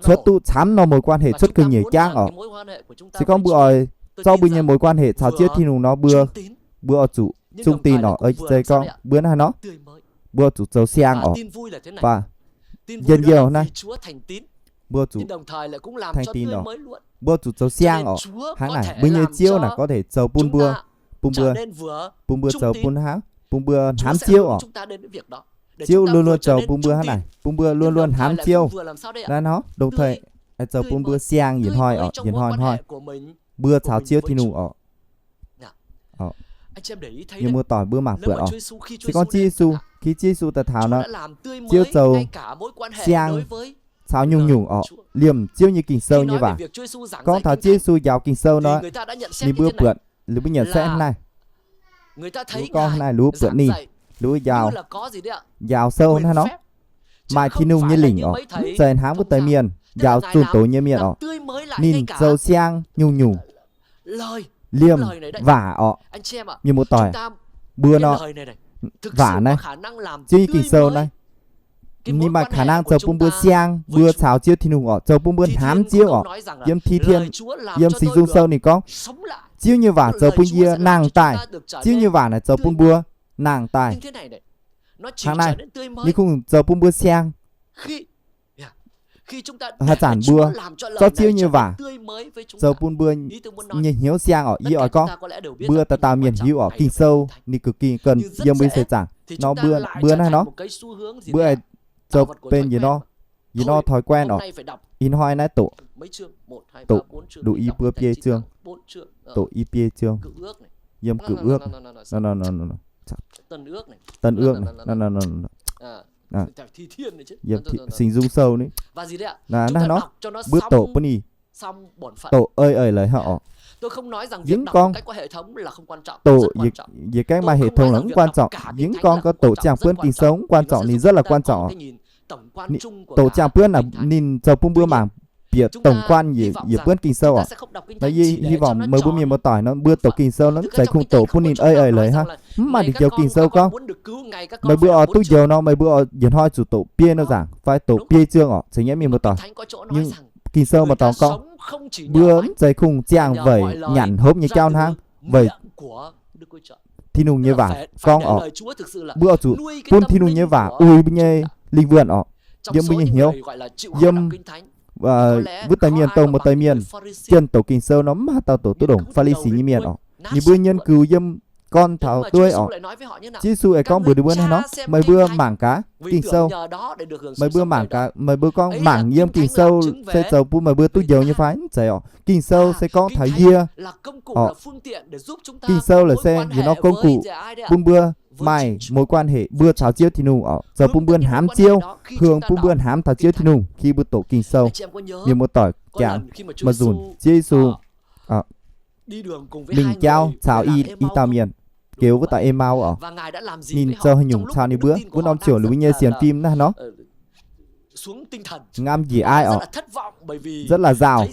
cuotv duqv camv norm mối quan hệ cuotv ga'nyiec jangv orqc. Se gorngv mbuo oix zorqv mbuo nyei mối quan hệ caux Ziouv Tin-Hungh nor, mbuo, mbuo oix zuqc zungv dinh orqc. Ei jiez zei gorngv mbuo naaiv nor, mbuo oix zuqc zoux siang orqc. Mv baac njien-youh naaiv, mbuo zuqc thành tín orqc, mbuo zuqc zoux siang orqc. Hnangv naaic mbuo nyei Ziouv naaic có thể zoux bun mbuo, bun mbuo, bun mbuo zoux bun hnangv, bun mbuo hnamv Ziouv orqc. Ziouv luôn luôn zoux bun mbuo hnangv naaic, bun mbuo luôn luôn hnamv Ziouv. Naaiv nor, đồng thời zoux bun mbuo siang yietc hnoi orqc, yietc hnoi hnoi mbuo caux Ziouv Tin-Hungh orqc. Mienh muoz-doic mbuo mangc buatc orqc, se gorngv Ziouv Yesu, khi Ziouv Yesu daaih taux nor, Ziouv zoux siang caux nyungc-nyungc orqc, liemh Ziouv nyei Ging-Sou nyei waac. Gorngv taux Ziouv Yesu njaaux Ging-Sou nor, ninh mbuo buatc, ninh mbuo nyanc saeqv hnangv naaiv, ninh mbuo gorngv hnangv naaiv, ninh mbuo buatc ninh, ninh mbuo njaaux, njaaux sou hnangv nor, maaih Tin-Hungh nyei lingc orqc, mv zeiz hnangv wuov deix mienh, njaaux zunh doz nyei mienh orqc. Ninh zoux siang nyungc-nyungc liemh waac orqc. Mienh muoz-doic, mbuo nor, waac naaiv, Ziouv nyei Ging-Sou naaiv, ninh maaih khả năng zoux bun mbuo siang, mbuo caux Ziouv Tin-Hungh orqc, zoux bun mbuo hnamv Ziouv orqc. Yiem thi thiên, yiem Singx Nzung Sou ninh gorngv, Ziouv nyei waac zoux bun yie nangh daaih. Ziouv nyei waac naaic zoux bun mbuo nangh daaih. Hnangv naaiv, ninh kungx zoux bun mbuo siang. Haaix zanc mbuo zorqv Ziouv nyei waac zoux bun mbuo nyei hnyouv siang orqc, yie oix gorngv, mbuo dauh dauh mienh hiuv orqc, Ging-Sou ninh cực kỳ cần yiem mbuo seix zaangc nor, mbuo, mbuo naaiv nor, mbuo aengx zoux benx yietc norm, yietc norm thói quen orqc. Ih hnoi naaiv doqc, doqc nduqc i buo biei ziouh, doqc i biei ziouh, yiem Cựu Ước, Tân Ước, yiem Singx Nzung Sou ni. Naaiv nor, mbuo doqc bun ninh, doqc eix eix leiz hnangv orqc. Yie mv gorngv doqc yietc gaengh maaih hệ thống lorqc mv quan trọng. Yie mv gorngv gauh doqc ziangh buonv Ging-Sou mv quan trọng, ninh rất là quan trọng orqc. Doqc ziangh buonv naaic ninh zoux bun mbuo mangc bieqc tổng quan yietc buonv Ging-Sou orqc. Nor yie hy vọng meih mbuo mienh muoz-doic nor mbuo doqc Ging-Sou nor mv zeiz kungx doqc bun ninh eix eix leiz hnangv. Mv maaih đinh deix Ging-Sou gorngv meih mbuo oix duqv njoux nor meih mbuo oix yietc hnoi zuqc doqc biei nor nzaangc fai doqc biei ziouh orqc, zeiz nyaiv mienh muoz-doic. Nhưng Ging-Sou maaih dorngx gorngv mbuo mv zeiz kungx ziangh weic nyanc hopv nyei jauv hnangv, weic Tin-Hungh nyei waac gorngv orqc. Mbuo oix zuqc bun Tin-Hungh nyei waac uix mbuo nyei lingh wuonh orqc, yiem mbuo nyei hnyouv, yiem wuov deix mienh, dongh muoz-doic mienh, jienh doqc Ging-Sou nor mv haaix dauh doqc duqv longc Phaa^li^si nyei mienh orqc. Ninh mbuo nghiên cứu yiem gorn taux dueiv orqc. Yesu aengx gorngv mbuox ninh mbuo hnangv nor, meih mbuo mangc gaax Ging-Sou, meih mbuo mangc gaax, meih mbuo gorngv mangc yiem Ging-Sou se zoux bun meih mbuo duqv njoux nyei fai? Mv zeiz orqc. Ging-Sou se gorngv taux yie orqc. Ging-Sou laaix se yietc norm công cụ bun mbuo maaih mối quan hệ mbuo caux Ziouv Tin-Hungh oc, zoux bun mbuo hnamv Ziouv, hungh bun mbuo hnamv taux Ziouv Tin-Hungh khi mbuo doqc Ging-Sou. Mienh muoz-doic jangx, maaih nzunc Ziouv Yesu mingh jauv caux i, i dauh mienh, geux wuov dauh Emaus oc. Ninh zoux haaix nyungc caux ninh mbuo? Wuov norm ziouc liuz mbuo nyei sienx fim naaiv nor, ngamv njiec aiv oc, rất là nzauh,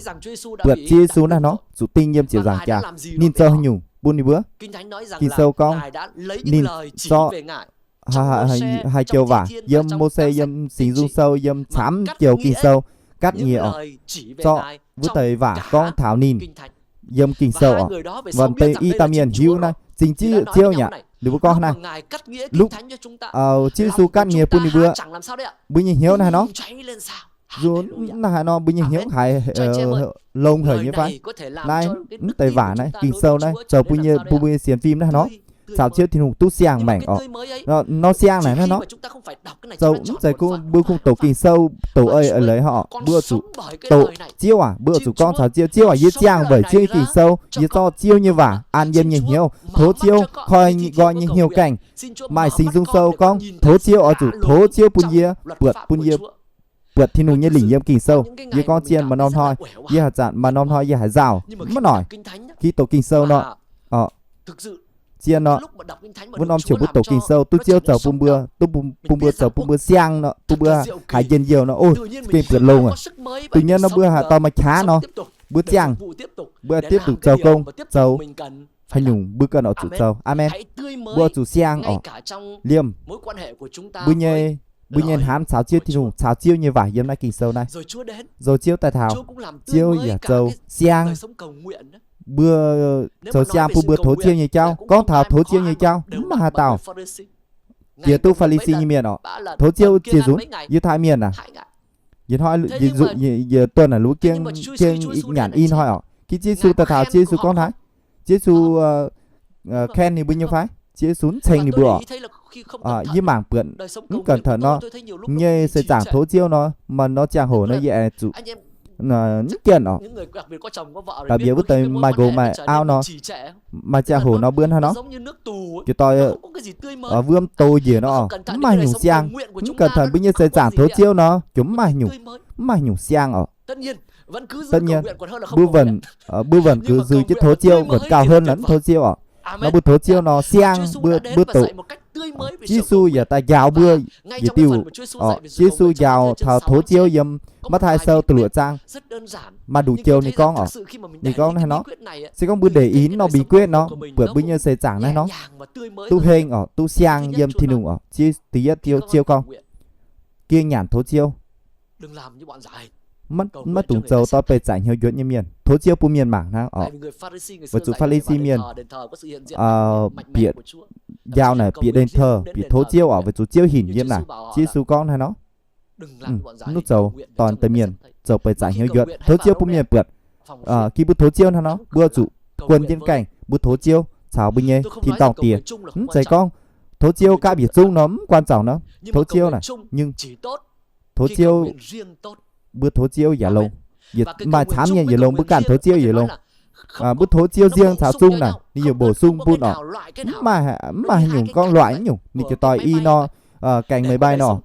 buatc Ziouv Yesu naaiv nor zuqc ding yiem ziepc nzaangc jaax. Ninh zoux haaix nyungc bun ninh mbuo? Ging-Sou gorngv ninh zorqv haaix joux waac yiem Mose, yiem Singx Nzung Sou, yiem camv joux Ging-Sou, ga'naaiv nyei oc, zorqv wuov deix waac gorngv taux ninh yiem Ging-Sou oc. Waac deix i dauh mienh hiuv naaiv zingh Ziouv, Ziouv nyei, ninh mbuo gorngv naaiv, lov, Ziouv Yesu ga'naaiv nyei bun ninh mbuo, mbuo nyei hnyouv naaiv nor, nzunc naaiv haaix nor mbuo nyei hnyouv haiz longx haic nyei fai? Naaiv, mv deix waac naaiv, Ging-Sou naaiv zoux bun nyei, bun mbuo nyei sienx fim naaiv nor, caux Ziouv Tin-Hungh duqv siang maengc oc. Nor siang naaic naaiv nor, zoux mv zeiz mbuo kungx doqc Ging-Sou doqc eix leiz oc. Mbuo zuqc doqc Ziouv aac, mbuo zuqc gorngv caux Ziouv, Ziouv aac, yie ziangh weic Ziouv nyei Ging-Sou, yie zorqv Ziouv nyei waac an yiem nyei hnyouv, tov Ziouv koi nqoi nyei hnyouv gaengh. Maaih Singx Nzung Sou gorngv tov Ziouv oix zuqc tov Ziouv bun yie buatc, bun yie buatc Tin-Hungh nyei lingc yiem Ging-Sou. Yie gorngv zien maaih norm hnoi, yie haaix zanc maaih norm hnoi yie haiz nzauh maiv noic, khi doqc Ging-Sou nor, zien nor, wuov norm ziouc mbuo doqc Ging-Sou duqv Ziouv zoux bun mbuo, duqv bun mbuo zoux bun mbuo siang nor, bun mbuo haiz njien-youh nor, o, gengh buatc longx aqv. Duqv nyienv nor mbuo haaix dauh maaih qaqv nor, mbuo ziangh, mbuo tiếp tục zoux gong, zoux haaix nyungc mbuo ganh oix zuqc zoux. Aamen. Mbuo oix zuqc siang oc. Liemh mbuo nyei, mbuo nyei hnamv caux Ziouv Tin-Hungh, caux Ziouv nyei waac yiem naaiv Ging-Sou naaiv. Zoux Ziouv daaih taux, Ziouv yaac zoux siang. Mbuo zoux siang bun mbuo tov Ziouv nyei jauv. Gorngv taux tov Ziouv nyei jauv mv maaih haaix dauh jiex duqv Faa^li^si nyei mienh oc. Tov Ziouv ziex nzunc, Yiutai mienh aac, yie hnoi, yie dunh naaic lu jienv nyanc i hnoi oc. Khi Ziouv Yesu daaih taux, Ziouv Yesu gorngv haaix? Ziouv Yesu khen ninh mbuo nyei fai? Ziouv Yesu mv ceng ninh mbuo oc. Yie mangc buatc mv cẩn thận nor, nyei seix zaangc tov Ziouv nor, maaih norm ziangh hoc nor yie aengx zuqc mv jienv oc. Đặc biệt wuov deix maaih nqox maaih auv nor, maaih ziangh hoc nor mbuo hnangv nor, jiex doix, wuom doz njiec nor, mv maaih nyungc siang. Mv cẩn thận mbuo nyei seix zaangc tov Ziouv nor, ziouc mv maaih nyungc, mv maaih nyungc siang oc. Tất nhiên, mbuo vẫn, mbuo vẫn cứ giữ jienv tov Ziouv, vẫn cao hơn là mv tov Ziouv oc. Nor mbuo tov Ziouv nor siang, mbuo, mbuo doqc, Ziouv Yesu yaac daaih njaaux mbuo yietc diuh oc. Ziouv Yesu njaaux taux tov Ziouv yiem Matv^tai Sou da'luoqc zaang, maaih nduqc joux ninh gorngv oc. Ninh gorngv naaiv nor, se gorngv mbuo để ý norm bí quyết nor, buatc mbuo nyei seix zaangc naaiv nor, duqv heng oc, duqv siang yiem Tin-Hungh oc. Ziouv, da'yietv Ziouv, Ziouv gorngv, gieng nyanc tov Ziouv. Maiv dungx zoux doix beih zaaic hnyouv njuotv nyei mienh. Tov Ziouv bun mienh mangc hnangv oc. Weic zuqc Faa^li^si mienh bieqc njaaux naaic bieqc đền thờ, bieqc tov Ziouv oc, weic zuqc Ziouv hinc yiem naaic. Ziouv Yesu gorngv naaiv nor, mv nuqv zoux dorn deix mienh zoux beih zaaic hnyouv njuotv. Tov Ziouv bun mienh buatc, khi mbuo tov Ziouv hnangv nor, mbuo zuqc guon jienv gaengh mbuo tov Ziouv caux mbuo nyei tin-dorngh diex. Mv zeiz gorngv tov Ziouv gapv yietc zungv nor mv quan trọng nor, tov Ziouv naaic, nhưng tov Ziouv, mbuo tov Ziouv yaac longx. Maaih camv mienh yaac longx, mbuo ganh tov Ziouv yaac longx. Mbuo tov Ziouv nziang caux zungv naaic ninh yaac bổ sung bun oc. Mv maaih, mv maaih haaix nyungc gorngv loại nyungc, ninh jiex doix i nor, gaengh meih mbai nor,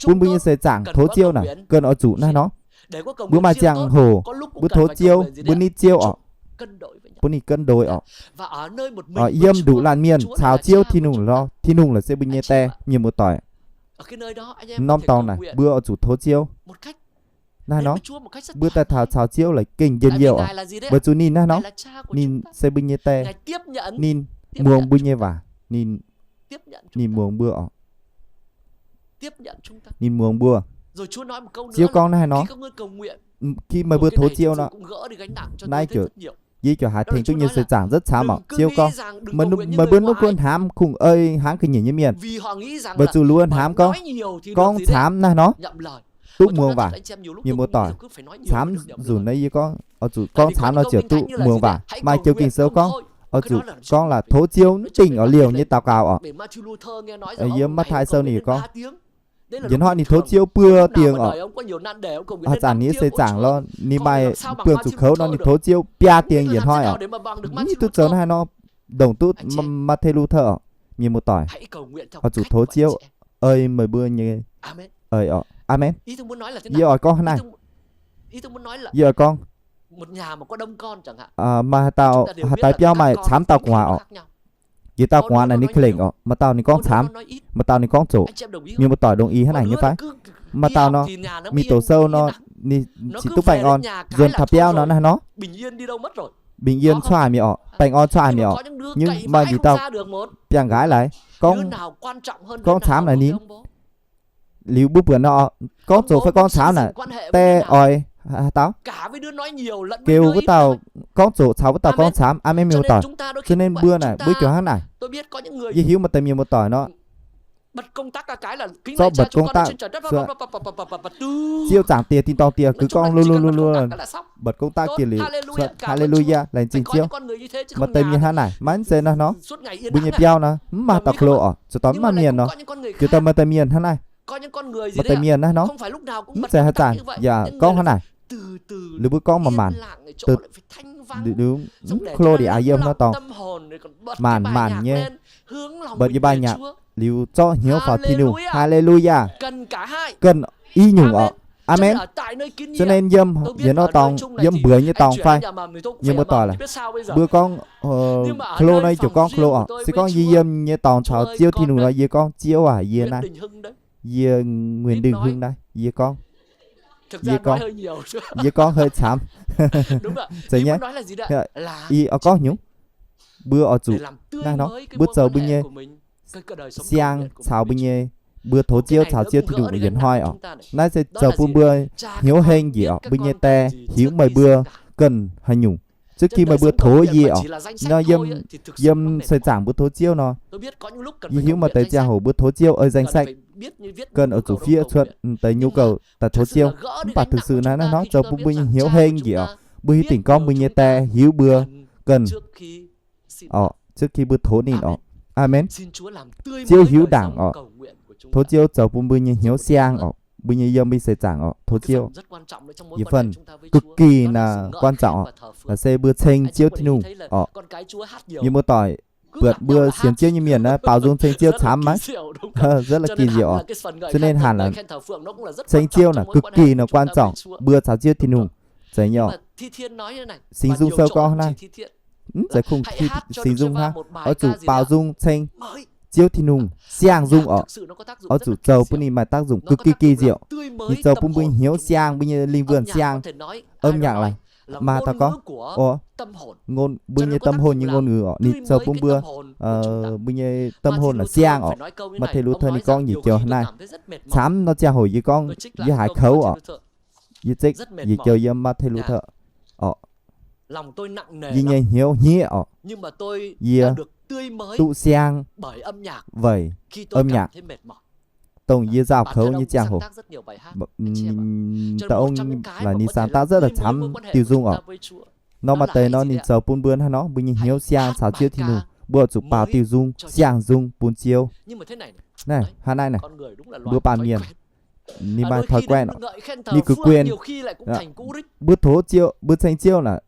bun mbuo nyei seix zaangc tov Ziouv naaic ganh oix zuqc naaiv nor. Mbuo maaih ziangh hoc mbuo tov Ziouv mbuo nitv Ziouv oc, bun ninh cân đối oc. Yiem nduqc laanh mienh caux Ziouv Tin-Hungh lo, Tin-Hungh lorqc se mbuo nyei die, mienh muoz-doic. Norm dorngx naaic mbuo oix zuqc tov Ziouv. Naaiv nor, mbuo daaih taux caux Ziouv laaix gengh njien-youh oc. Weic zuqc ninh naaiv nor, ninh se mbuo nyei die. Ninh muangx mbuo nyei waac. Ninh, ninh muangx mbuo oc. Ninh muangx mbuo. Ziouv gorngv naaiv nor, khi meih mbuo tov Ziouv nor, naaiv ziouc, yie ziouc haih tengx duqv nyei seix zaangc rất camv oc. Ziouv gorngv, meih mbuo mv gunv hnamv kungx ei hnangv ga'nyiec nyei mienh, weic zuqc ninh mbuo hnamv gorngv, gorngv camv naaiv nor duqv muangx waac. Mienh muoz-doic, camv nzunc naaiv yie gorngv, oix zuqc gorngv camv nor ziouc duqv muangx waac. Maaih joux Ging-Sou gorngv, oix zuqc gorngv laaix tov Ziouv mv dingh oix liouh nyei daux gaux oc. Yiem Matv^tai Sou ninh gorngv, yietc hnoi ninh tov Ziouv buo dingc oc. Haaix zanc ninh nyei seix zaangc lo, ninh maaih buangh zuqc kouv nor ninh tov Ziouv biaa dingc yietc hnoi oc. Mv hiuv duqv zoux naaiv nor, ndongc duqv Martin Luther oc. Mienh muoz-doic, oix zuqc tov Ziouv ei meih mbuo nyei ei oc. Aamen. Yie oix gorngv hnangv naaiv. Yie oix gorngv, maaih haaix dauh, haaix dauh biauv maaih camv dauh gu'nguaaz oc. Yietc dauh gu'nguaaz naaic ninh ka'lengc oc. Maaih dauh ninh gorngv camv, maaih dauh ninh gorngv zoqc. Mienh muoz-doic đồng ý hnangv naaic nyei fai? Maaih dauh nor, mingh doqc sou nor, ninh cingx duqv baengh orn, nzuonx taux biauv nor naaiv nor, bình yên cuotv haaix mi'aqv oc, baengh orn cuotv haaix mi'aqv oc. Nhưng maaih yietc dauh biangh nqaaix laaix gorngv camv naaic ninh, liuz mbuo buatc nor, gorngv zoqc fai gorngv camv naaic, die oix haaix dauh? Geu wuov dauh gorngv zoqc caux wuov dauh gorngv camv. Aamen, mienh muoz-doic. Cho nên mbuo naaic, mbuo jiex hnangv naaic. Yie hiuv maaih deix mienh muoz-doic nor, zorqv bật công tắc, Ziouv Zaangc Diex, Tin-dorngh Diex, gux gorngv lu lu lu lu, bật công tắc dieh liuz cuotv, Haleluya, laengz zingh Ziouv. Maaih deix mienh hnangv naaic, maiv zeiz naaiv nor. Mbuo nyei biauv nor mv maaih dauh klo oc, zuqc dorh mv maaih mienh nor. Ziouc daaih maaih deix mienh hnangv naaiv. Maaih deix mienh naaiv nor, mv zeiz haaix zanc yaac gorngv hnangv naaic. Liuz mbuo gorngv maanc maanc, liuz mv klo ndiev aqv, yiem nor dorngx maanc maanc nyei, bật yie mbuo nyei nhạc, liuz zorqv hnyouv faaux Tin-Hungh. Haleluya. Cần i nyungc oc. Aamen. Cho nên yiem yietc norm dorngx, yiem mbuox nyei dorngx fai, mienh muoz-doic laaix, mbuo gorngv klo nor ziouc gorngv klo oc. Se gorngv yie yiem nyei dorngx caux Ziouv Tin-Hungh nor, yie gorngv, Ziouv aac, yie naaiv, yie Nguyễn Đình Hưng naaiv, yie gorngv, yie gorngv, yie gorngv hơi camv. Zeiz nyei. Yie oix gorngv nyungc, mbuo oix zuqc naaiv nor, mbuo zoux mbuo nyei siang caux mbuo nyei, mbuo tov Ziouv caux Ziouv Tin-Hungh yietc hnoi oc. Naaiv se zoux bun mbuo hnyouv heng njiec oc. Mbuo nyei die hiuv meih mbuo cần haaix nyungc. Trước khi meih mbuo tov yie oc, nor yiem, yiem seix zaangc mbuo tov Ziouv nor, yie hiuv maaih deix ziangh hoc mbuo tov Ziouv ei danh sách, cần oix zuqc fiev cuotv deix nhu cầu daaih tov Ziouv. Mv baac thực sự naaiv, naaiv nor zoux bun mbuo nyei hnyouv heng njiec oc. Mbuo hiuv dingc gorngv mbuo nyei die hiuv mbuo cần oc, trước khi mbuo tov ninh oc. Aamen. Ziouv hiuv ndaangc oc. Tov Ziouv zoux bun mbuo nyei hnyouv siang oc, mbuo nyei yiem mbuo seix zaangc oc, tov Ziouv. Yietc phần cực kỳ là quan trọng oc, là se mbuo ceng Ziouv Tin-Hungh oc. Mienh muoz-doic, buatc mbuo sienx Ziouv nyei mienh naaiv baaux nzung ceng Ziouv camv maiv? Rất là kỳ diệu oc. Cho nên hẳn là ceng Ziouv naaic cực kỳ là quan trọng, mbuo caux Ziouv Tin-Hungh. Zeiz nyei oc. Singx Nzung Sou gorngv hnangv naaiv, mv zeiz kungx Singx Nzung hnangv, oix zuqc baaux nzung ceng Ziouv Tin-Hungh siang nzung oc. Oix zuqc zoux bun ninh maaih tác dụng cực kỳ kỳ diệu. Ninh zoux bun mbuo hnyouv siang, mbuo nyei linh hồn siang. Âm nhạc là, maaih dauh gorngv, o, ngôn, mbuo nyei tâm hồn nyei ngôn ngữ oc. Ninh zoux bun mbuo, mbuo nyei tâm hồn là siang oc. Martin Luther ninh gorngv nyic joux hnangv naaiv. Camv nor ziangh hoc yie gorngv yie haiz kouv oc. Yie zeix nyic joux yiem Martin Luther oc. Yie nyei hnyouv hniev oc. Yie duqv siang weic âm nhạc, dongh yie nzauh kouv nyei ziangh hoc. Dauh ong laaix ninh sáng tác rất là camv diuh nzung oc. Nor maaih deix nor ninh zoux bun mbuo hnangv nor, mbuo nyei hnyouv siang caux Ziouv Tin-Hungh, mbuo zuqc baaux diuh nzung, siang nzung bun Ziouv. Naaiv, hnangv naaiv naaic, mbuo baamh mienh, ninh maaih thói quen oc, ninh gux quyền. Mbuo tov Ziouv, mbuo ceng Ziouv naaic,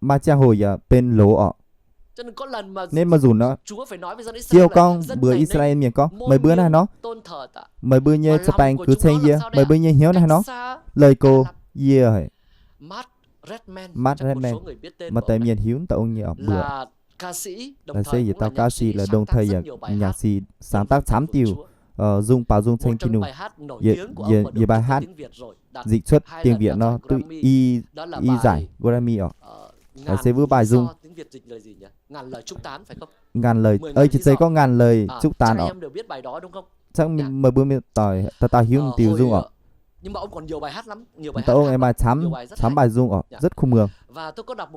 maaih ziangh hoc yaac benx loz oc. Nên maaih nzunc nor, Ziouv gorngv mbuox I^saa^laa^en Mienh gorngv, meih mbuo naaiv nor, meih mbuo nyei ca'baeng gux ceng yie, meih mbuo nyei hnyouv naaiv nor, leih go yie haic. Matt Redman, maaih deix mienh hiuv dauh ong nyei oc, mbuox, laaix se yietc dauh ca sĩ laaix đồng thời yaac nhạc sĩ sáng tác camv diuh nzung baaux nzung ceng Tin-Hungh. Yietc bài hát dịch xuất tiếng Việt nor duqv i, i giải Grammy oc. Laaix se wuov bài nzung Ngàn Lời, ih zeiz gorngv Ngàn Lời Chúc Tán oc. Hnangv meih mbuo mienh doic dauh dauh hiuv diuh nzung oc. Dauh ong aengx maaih camv, camv bài nzung oc, rất khủng mường.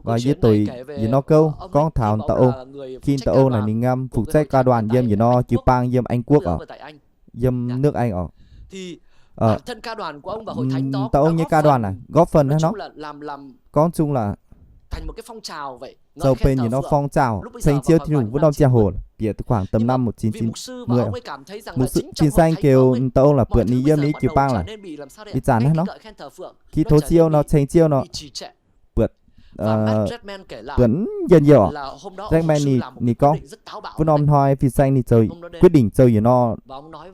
Và yie doqc yietc norm gouv gorngv taux dauh ong, khi dauh ong naaic ninh ngam phục trách ca đoàn yiem yietc norm jiu-baang yiem Anh Quốc oc, yiem nước Anh oc. Dauh ong nyei ca đoàn naaic góp phần hnangv nor, gorngv chung là zoux benx yietc norm phong trào ceng Ziouv Tin-Hungh wuov norm ziangh hoc, bieqc khoảng tầm năm một chín chín mươi. Mục sư Kim Xanh kêu dauh ong là buatc ninh yiem ninh jiu-baang là ih zanc hnangv nor, khi tov Ziouv nor, ceng Ziouv nor, buatc buatc njien-youh oc. Redman ninh, ninh gorngv, wuov norm hnoi fin-saeng ninh zoux quyết định zoux yietc norm,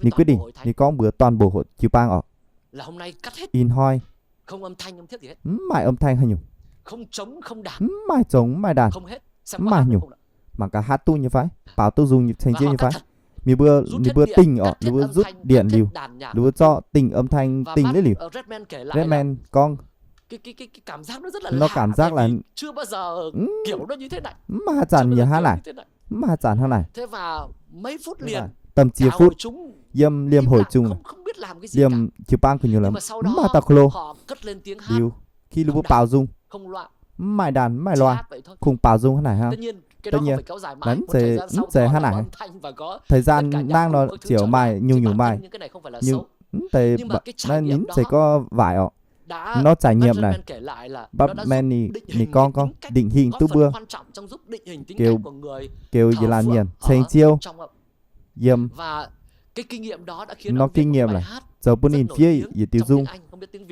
ninh quyết định, ninh gorngv mbuox toàn bộ hội jiu-baang oc, ih hnoi mv maaih âm thanh haaix nyungc, mv maaih zong mv maaih ndaanh, mv maaih nyungc, mangc gaax haaix duqv nyei fai, baaux duqv nzung nyei ceng jienv nyei fai. Ninh mbuo, ninh mbuo dingh oc, ninh mbuo rút điện liuz, ninh mbuo zorqv dingh âm thanh dingh liuz. Redman gorngv, nó cảm giác là mv maaih haaix zanc yaac hnangv naaic, mv maaih haaix zanc hnangv naaic. Tầm ziec phút, yiem liemh hội chúng, liemh jiu-baang gu'nyuoz mv maaih dauh klo. Liuz khi ninh mbuo baaux nzung, mv maaih ndaanh mv maaih loa, kungx baaux nzung hnangv naaic hnangv. Tất nhiên, mv zeiz hnangv naaic, thời gian nangv nor ziouc maaih nyungc-nyungc maaih, mv deix, ninh mv zeiz gorngv waaic oc. Nó trải nghiệm naaic, Redman ninh, ninh gorngv, gorngv định hình duqv mbuo, geux, geux yietc laanh mienh ceng Ziouv, yiem nó kinh nghiệm naaic zoux bun ninh fiev yietc diuh nzung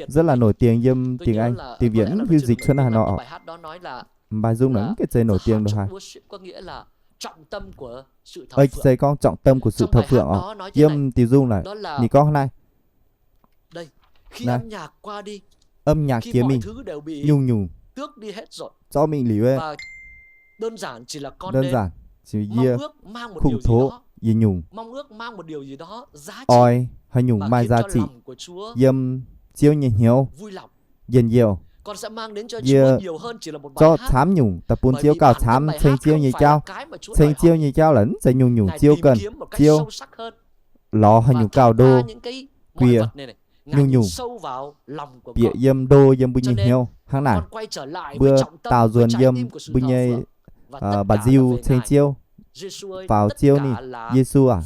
rất là nổi tiếng yiem tiếng Anh, tiếng Việt mv hiuv dịch cuotv hnangv haaix nor oc. Bài nzung naaic mv gaengh zeiz nổi tiếng ndongc haaix. Ih zeiz gorngv trọng tâm của sự thờ phượng oc. Yiem diuh nzung naaic ninh gorngv naaiv, âm nhạc kia mingh, nyungc-nyungc zorqv mingh liuz, đơn giản, yie kungx tov yietc nyungc, oix haaix nyungc maaih giá trị yiem Ziouv nyei hnyouv, njien-youh. Yie zorqv camv nyungc daaih bun Ziouv gauh camv ceng Ziouv nyei jauv. Ceng Ziouv nyei jauv laaix mv zeiz nyungc-nyungc Ziouv ganh, Ziouv lorz haaix nyungc gauh ndo, bieqc nyungc-nyungc, bieqc yiem ndo yiem mbuo nyei hnyouv hnangv naaic. Mbuo daaux nzuonx yiem mbuo nyei ba'nziu ceng Ziouv, faaux Ziouv ninh, Yesu aac,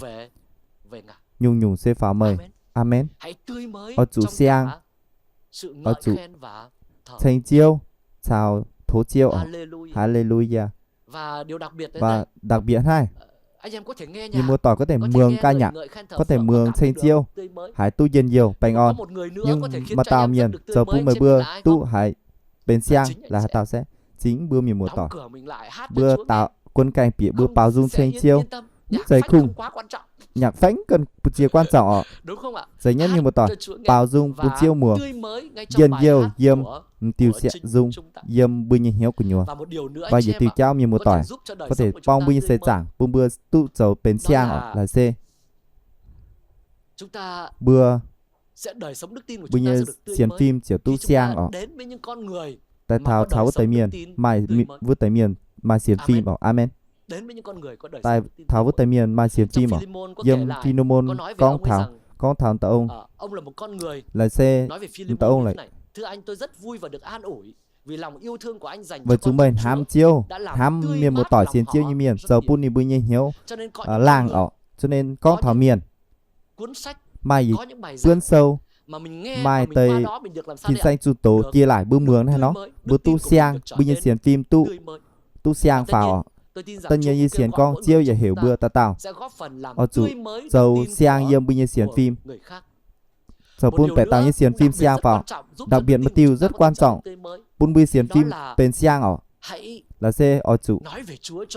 nyungc-nyungc se faaux meih. Aamen. Oix zuqc siang, oix zuqc ceng Ziouv caux tov Ziouv oc. Haleluya. Và đặc biệt hnangv naaiv, mienh muoz-doic có thể mường ca nhạc, có thể mường ceng Ziouv, haiz duqv njien-youh baengh orn. Nhưng maaih dauh mienh zoux bun meih mbuo duqv haiz benx siang laaix haaix dauh se, chính mbuo mienh muoz-doic, mbuo daaux quân canh bieqc mbuo baaux nzung ceng Ziouv, mv zeiz kungx nhạc fánh cân bun ziex quan trọng oc. Zeiz nyei mienh muoz-doic, baaux nzung bun Ziouv muoz, njien-youh yiem m'diuh siang nzung, yiem mbuo nyei hnyouv gu'nyuoz. Và yietc diuh jauv mienh muoz-doic có thể borng mbuo nyei seix zaangc bun mbuo duqv zoux benx siang oc laaix se mbuo, mbuo nyei sienx fim ziouc duqv siang oc. Daaih taux caux wuov deix mienh maaih, wuov deix mienh maaih sienx fim oc. Aamen. Daaih taux wuov deix mienh maaih sienx fim oc. Yiem Phi-lê-môn gorngv taux, gorngv taux dauh ong laaix se, dauh ong laaix, weic zuqc meih hnamv Ziouv, hnamv mienh muoz-doic sienx Ziouv nyei mienh, zoux bun ninh mbuo nyei hnyouv laangh oc. Cho nên gorngv taux mienh, maaih yietc cuotv sou, maaih deix Tin-Saeng zunh doz jiex laaic mbuo muangx hnangv nor, mbuo duqv siang, mbuo nyei sienx fim duqv, duqv siang faaux oc. Da'nyeic yie sienx gorngv Ziouv yaac heuc mbuo dauh dauh oix zuqc zoux siang yiem mbuo nyei sienx fim, zoux bun baeqc dauh nyei sienx fim siang faaux. Đặc biệt mục tiêu rất quan trọng bun mbuo sienx fim benx siang oc. Laaix se oix zuqc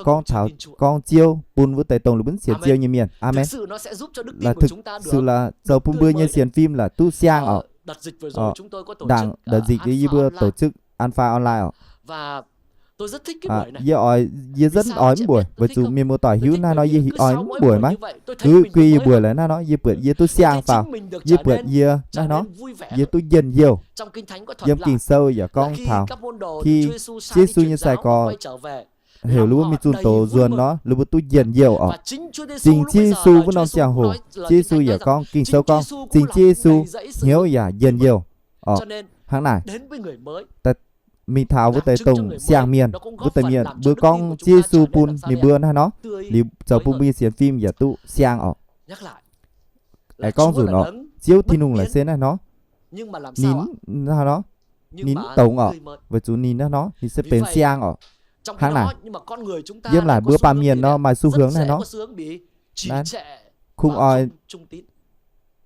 gorngv taux, gorngv Ziouv bun wuov deix dongh ninh mbuo sienx Ziouv nyei mienh. Aamen. Laaix thực sự là zoux bun mbuo nyei sienx fim laaix duqv siang oc. Đảng đợt dịch yie mbuo tổ chức Alpha Online oc. Yie oix, yie rất oix mv buoc, weic zuqc mienh muoz-doic hiuv hnangv nor yie oix mv buoc maiv. Kuv yie mbuox laaix hnangv nor, yie buatc yie duqv siang faaux, yie buatc yie hnangv nor, yie duqv njien-youh. Yiem Ging-Sou yaac gorngv taux, khi Ziouv Yesu nyei sai-gorx heuc ninh mbuo mingh zunh doz nzuonx nor, ninh mbuo duqv njien-youh oc. Zingh Ziouv Yesu wuov norm ziangh hoc, Ziouv Yesu yaac gorngv, Ging-Sou gorngv, zingh Ziouv Yesu hnyouv yaac njien-youh oc. Hnangv naaic, mingh taux wuov deix dongh siang mienh, wuov deix mienh mbuo gorngv Ziouv Yesu bun ninh mbuo hnangv nor, liuz zoux bun mbuo nyei sienx fim yaac duqv siang oc. Aengx gorngv nzunc oc, Ziouv Tin-Hungh laaix se hnangv nor, ninh hnangv nor, ninh mv dongz oc, weic zuqc ninh hnangv nor ninh se benx siang oc. Hnangv naaic, yiem laaic mbuo baamh mienh nor maaih xu hướng hnangv nor, kungx oix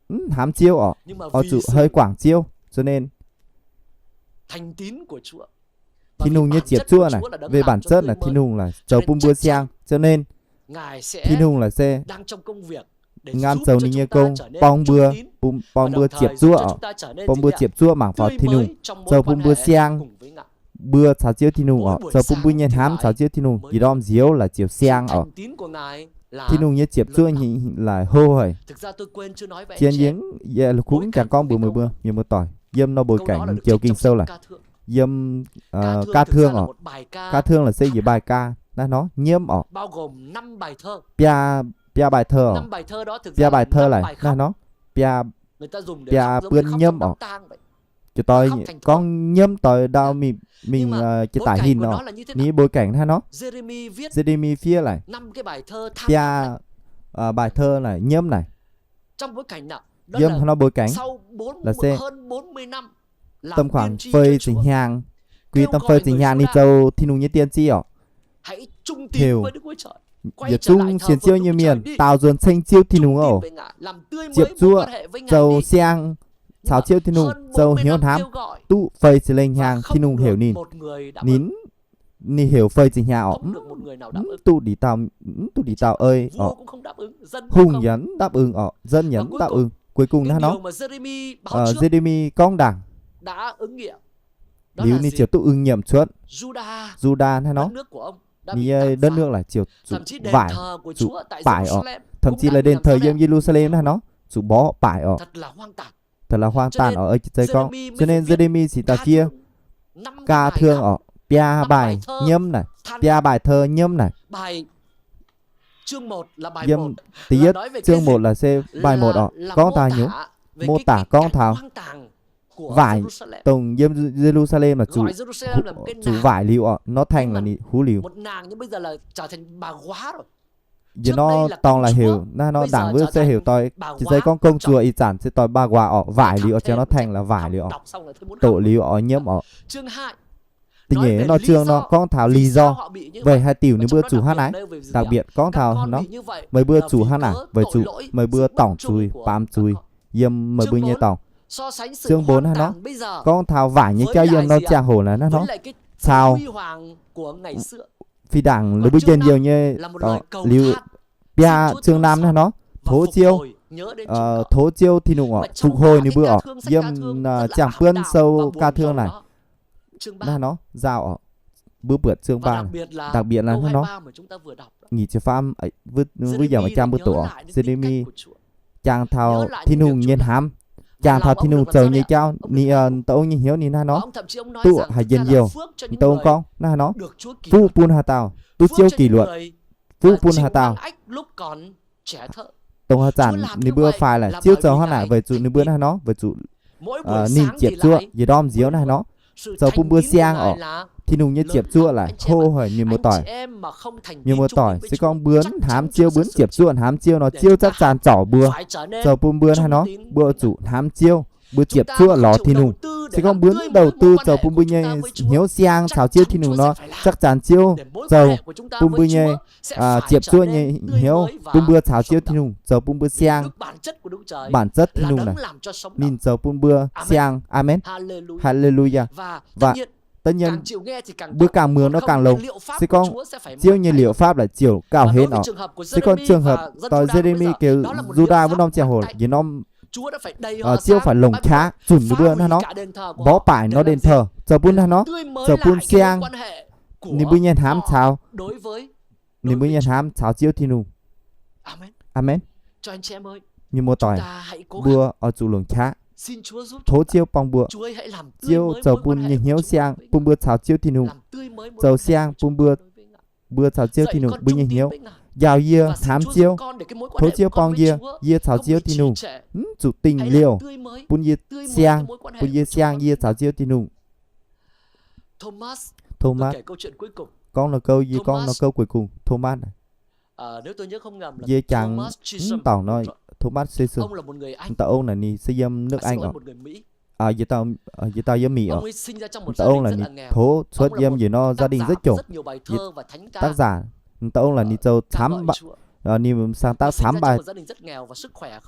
mv hnamv Ziouv oc, oix zuqc hei guangc Ziouv, cho nên Tin-Hungh nyei ziepc zuoqv naaic, về bản chất naaic Tin-Hungh laaic zoux bun mbuo siang. Cho nên Tin-Hungh laaic se ngan zoux ninh nyei gong, borng mbuo, borng mbuo ziepc zuoqv oc, borng mbuo ziepc zuoqv mangc faaux Tin-Hungh, zoux bun mbuo siang, mbuo caux Ziouv Tin-Hungh oc, zoux bun mbuo nyei hnamv caux Ziouv Tin-Hungh yietc ndorm nziouv laaic ziouc siang oc. Tin-Hungh nyei ziepc zuoqv laaic hlo haic. Zien yie, yie kungx mv jangx gorngv mbuox meih mbuo mienh muoz-doic yiem nor mbuo gaengh joux Ging-Sou laaic, yiem ca thương oc. Ca thương laaic se yietc bài ca naaiv nor nyiemv oc. Biaa bài thơ oc. Biaa bài thơ laaic naaiv nor, biaa buonv nyiemv oc. Ziouc doix gorngv nyiemv doix ndau mingh jiex daic hinc oc. Ninh bối cảnh naaiv nor, Ye-le-mi fiev laaic biaa bài thơ naaic nyiemv naaic. Yiem haaix nor bối cảnh? Laaix se tầm khoảng feix ziepc hnyangx, quì tầm feix ziepc hnyangx ninh zoux Tin-Hungh nyei tiên tri oc. Heuc yietc zungv sienx Ziouv nyei mienh daaux nzuonx ceng Ziouv Tin-Hungh oc, ziepc zuoqv zoux siang caux Ziouv Tin-Hungh, zoux hnyouv hnamv. Duqv feix ziepc lengh hnyangx Tin-Hungh heuc ninh. Ninh, ninh heuc feix ziepc hnyangx oc, mv duqv ndie dauh, mv duqv ndie dauh ei oc. Hungh yaac mv đáp ứng oc, dân yaac mv đáp ứng. Cuối cùng naaiv nor, Ye-le-mi gorngv ndaangc liuz ninh ziouc duqv ứng nghiệm cuotv. Yu^ndaa naaiv nor, ninh nyei đất nước laaic ziouc zuqc waaic, zuqc bại oc. Thậm chí là đền thờ yiem Ye^lu^saa^lem naaiv nor zuqc mborqv bại oc. Thật là hoang tàn oc, eix jiex zei gorngv. Cho nên Ye-le-mi cingx daaih fiev ca thương oc, biaa bài nyiemv naaic, biaa bài thơ nyiemv naaic. Yiem da'yietv chương một là se bài một oc, gorngv taux haaix nyungc, mô tả gorngv taux waaic dongh yiem Ye^lu^saa^lem zuqc waaic liuz oc, nor thành là ninh huv liuz. Yie nor dorngx laaix heuc naaiv nor ndaangc wuov se heuc doix, jiex zei gorngv công chúa, ih zanc se doix bà ngoại oc, waaic liuz oc, jiex nor thành là waaic liuz oc, doqc liuz oix nyiemv oc. Da'nyeic nor chương nor gorngv taux lý do, weic haaix diuc ninh mbuo zuqc hnangv naaiv. Đặc biệt gorngv taux nor, meih mbuo zuqc hnangv naaic weic zuqc meih mbuo dorngc zuiz, baamz zuiz yiem meih mbuo nyei dorngx. Chương bốn hnangv nor gorngv taux waaic nyei jauv yiem norm ziangh hoc naaiv hnangv nor, caux phi đảng ninh mbuo njien-youh nyei. Liuz biaa chương năm hnangv nor, tov Ziouv, tov Ziouv Tin-Hungh oc, phục hồi ninh mbuo oc, yiem ziangh buonv sou ca thương naaic. Hnangv nor giao oc, mbuo buatc chương ba, đặc biệt là hnangv nor, nyic ziepc faam, wuov yaac maaih jaa mbuo doqc oc, Ye-le-mi jangx taux Tin-Hungh nyei hnamv, jangx taux Tin-Hungh zoux nyei jauv, ninh, m'dauh ong nyei hnyouv ninh hnangv nor, duqv haih njien-youh. M'dauh ong gorngv hnangv nor, fuqv bun haaix dauh duqv Ziouv kỷ luật, fuqv bun haaix dauh. Dongh haaix zanc ninh mbuo faix laaix, Ziouv zoux hnangv naaic weic zuqc ninh mbuo hnangv nor, weic zuqc ninh ziepc zuoqv yietc ndorm nziouv hnangv nor, zoux bun mbuo siang oc. Tin-Hungh nyei ziepc zuoqv laaix hlo haic mienh muoz-doic. Mienh muoz-doic, se gorngv mbuo mv hnamv Ziouv, mbuo mv ziepc zuoqv hnamv Ziouv nor, Ziouv chắc chắn zorc mbuo, zoux bun mbuo hnangv nor, mbuo zuqc hnamv Ziouv, mbuo ziepc zuoqv lorz Tin-Hungh. Se gorngv mbuo mv đầu tư zoux bun mbuo nyei hnyouv siang caux Ziouv Tin-Hungh nor, chắc chắn Ziouv zoux bun mbuo nyei ziepc zuoqv nyei hnyouv bun mbuo caux Ziouv Tin-Hungh, zoux bun mbuo siang. Bản chất Tin-Hungh naaic, ninh zoux bun mbuo siang. Amen. Hallelujah. Và tất nhiên, mbuo ganh muangx nor ganh longx. Se gorngv Ziouv nyei liệu pháp laaix ziouc gauh henv oc. Se gorngv trường hợp doix Ye-le-mi geu Yu^ndaa wuov norm ziangh hoc, yietc norm Ziouv phải longc qaqv zunc ninh mbuo hnangv nor, mborqv bại nor đền thờ, zoux bun hnangv nor, zoux bun siang ninh mbuo nyei hnamv caux, ninh mbuo nyei hnamv caux Ziouv Tin-Hungh. Amen. Mienh muoz-doic, mbuo oix zuqc longc qaqv. Tov Ziouv borng mbuo. Ziouv zoux bun nyei hnyouv siang bun mbuo caux Ziouv Tin-Hungh, zoux siang bun mbuo, mbuo caux Ziouv Tin-Hungh mbuo nyei hnyouv. Njaaux yie hnamv Ziouv. Tov Ziouv borng yie, yie caux Ziouv Tin-Hungh mv zuqc dingh liouh, bun yie siang, bun yie siang yie caux Ziouv Tin-Hungh. Thomas, gorngv nor gouv, yie gorngv nor gouv cuối cùng, Thomas, yie jangx mv dorngc nor, Thomas Session, m'dauh ong naaic ninh se yiem nước Anh oc, yietc dauh yiem Mỉ oc. M'dauh ong naaic ninh tov cuotv yiem yietc norm gia đình rất chủng. Tác giả, m'dauh ong naaic ninh zoux camv, Ninh saang daaih camv baac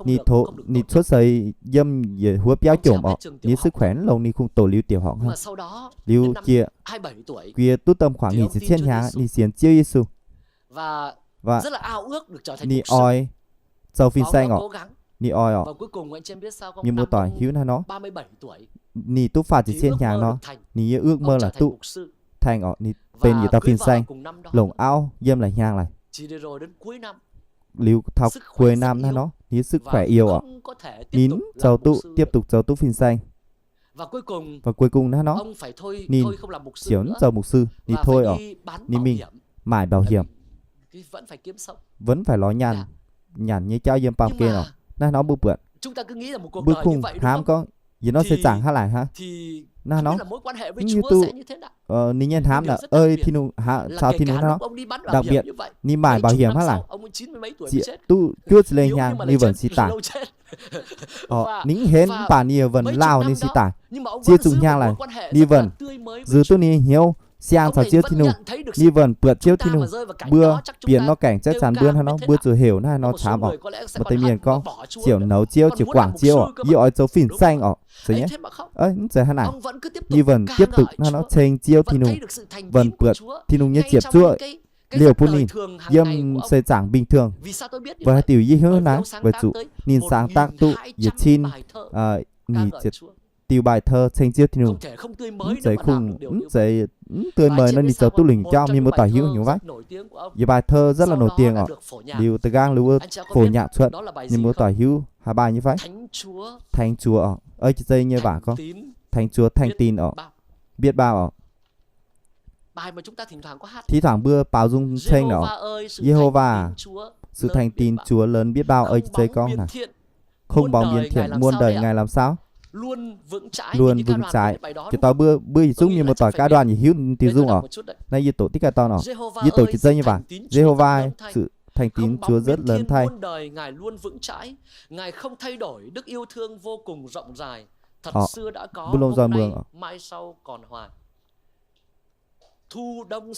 ninh cuotv seix yiem yietc huov biauv jomc orqc, ninh nyei sức khỏe mv longx, ninh kungx doqc liuz tiểu học hnangv. Liuz jiex guiex duqv domh khoảng nyic ziepc cietv hnyangx, ninh sienx Ziouv Yesu. Ninh oix zoux fin-saeng orqc. Ninh oix orqc. Mienh muoz-doic hiuv naaiv nor, ninh duqv faah ziepc cietv hnyangx nor, ninh nyei ước mơ laaix duqv thành orqc, ninh benx yietc dauh fin-saeng, longc auv yiem laaix hnyangx laaix. Liuz taux cuối năm naaiv nor, ninh nyei sức khỏe yếu orqc, ninh mv zoux duqv, tiếp tục zoux duqv fin-saeng. Và cuối cùng naaiv nor, ninh ziouc mv zoux mục sư, ninh thôi orqc, ninh mingh mải bảo hiểm, vẫn phải lorz nyanc, nyanc nyei jauv yiem baamh gen orqc. Naaiv nor mbuo buatc, mbuo kungx hnamv gorngv, yietc norm seix zaangc hnangv laaic hnangv. Naaiv nor, mv hiuv duqv ninh nyei hnamv naaic ei Tin-Hungh, caux Tin-Hungh hnangv nor. Đặc biệt ninh mải bảo hiểm hnangv laaic, duqv juov ziex leih hnyangx ninh vẫn six tải. Ninh mv henv mv baac ninh vẫn lauh ninh six tải. Ziex nzunc hnyangx laaic ninh vẫn zuqc duqv ninh hnyouv siang caux Ziouv Tin-Hungh. Ninh vẫn buatc Ziouv Tin-Hungh. Mbuo bieqc nor gaengh chắc chắn mbuo hnangv nor, mbuo zuqc heuc naaiv nor camv orqc. Maaih deix mienh gorngv, ziouc nouz Ziouv orqc, ziouc guangc Ziouv orqc, yie oix zoux fin-saeng orqc. Mv zeiz hnangv naaic. Ninh vẫn tiếp tục hnangv nor ceng Ziouv Tin-Hungh, vẫn buatc Tin-Hungh nyei ziepc zuoqv liouh bun ninh. Yiem seix zaangc bình thường, weic haaix diuc yie hiuv naaiv? Weic zuqc ninh saang daaih duqv yietc cin nyic ziepc diuh bài thơ ceng Ziouv Tin-Hungh. Mv zeiz kungx, mv zeiz, mv taux mv nor ninh zoux duqv lingc jauv. Mienh muoz-doic hiuv nyei fai? Bài thơ rất là nổi tiếng orqc. Liuz da'nqaang liuz wuov phổ nhạc cuotv, mienh muoz-doic hiuv haaix bài nyei fai? Thánh Chúa orqc, ei jiez zei nyei waac gorngv Thánh Chúa thành tín orqc, biết bao orqc. Thỉnh thoảng mbuo baaux nzung ceng orqc, Yehova, sự thành tín Chúa lớn biết bao, ei jiez zei gorngv naaic, không bao biến thiên, muôn đời Ngài làm sao luôn vững chãi. Jiex dauh mbuo, mbuo yietc zungv mienh muoz-doic giai đoạn yaac hiuv diuh nzung orqc. Naaiv yie doqc diqv gaax dorn orqc. Yie doqc jiez zei nyei waac, Yehova, sự thành tín Chúa rất lớn thay. Orqc, mbuo lomh nzoih muangx orqc. Thu đông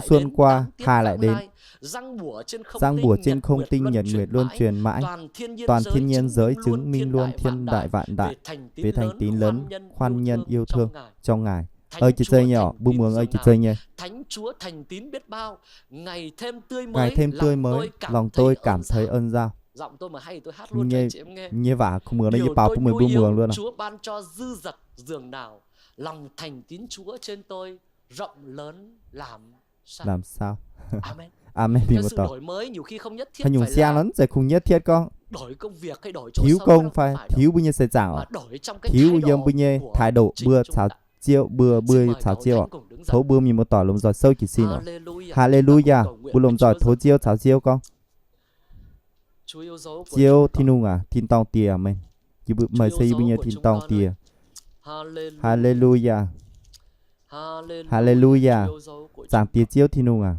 xuân qua, hài lại đến. Giăng buộc trên không tinh, nhật nguyệt luôn truyền mãi. Toàn thiên nhiên giới chứng minh luôn thiên đại vạn đại về thành tín lớn khoan nhân yêu thương trong Ngài. Ei jiez zei nyei orqc, mbuo muangx ei jiez zei nyei. Ngày thêm tươi mới, lòng tôi cảm thấy ơn Giê-hô-va. Nyei waac kungx muangx nor yie baaux bun meih mbuo muangx luôn. Làm sao? Amen, mienh muoz-doic. Haaix nyungc siang nor mv zeiz kungx nhất thiết gorngv hiuv công fai hiuv mbuo nyei seix zaangc orqc, hiuv yiem mbuo nyei thái độ mbuo caux Ziouv, mbuo, mbuo caux Ziouv orqc. Tov mbuo mienh muoz-doic lomh nzoih souv jiez sin orqc. Haleluyaa. Mbuo lomh nzoih tov Ziouv caux Ziouv gorngv, Ziouv Tin-Hungh aac, tin-dorngh Diex, meih se yie mbuo nyei tin-dorngh Diex. Haleluyaa. Haleluyaa. Zaangc Diex Ziouv Tin-Hungh aac,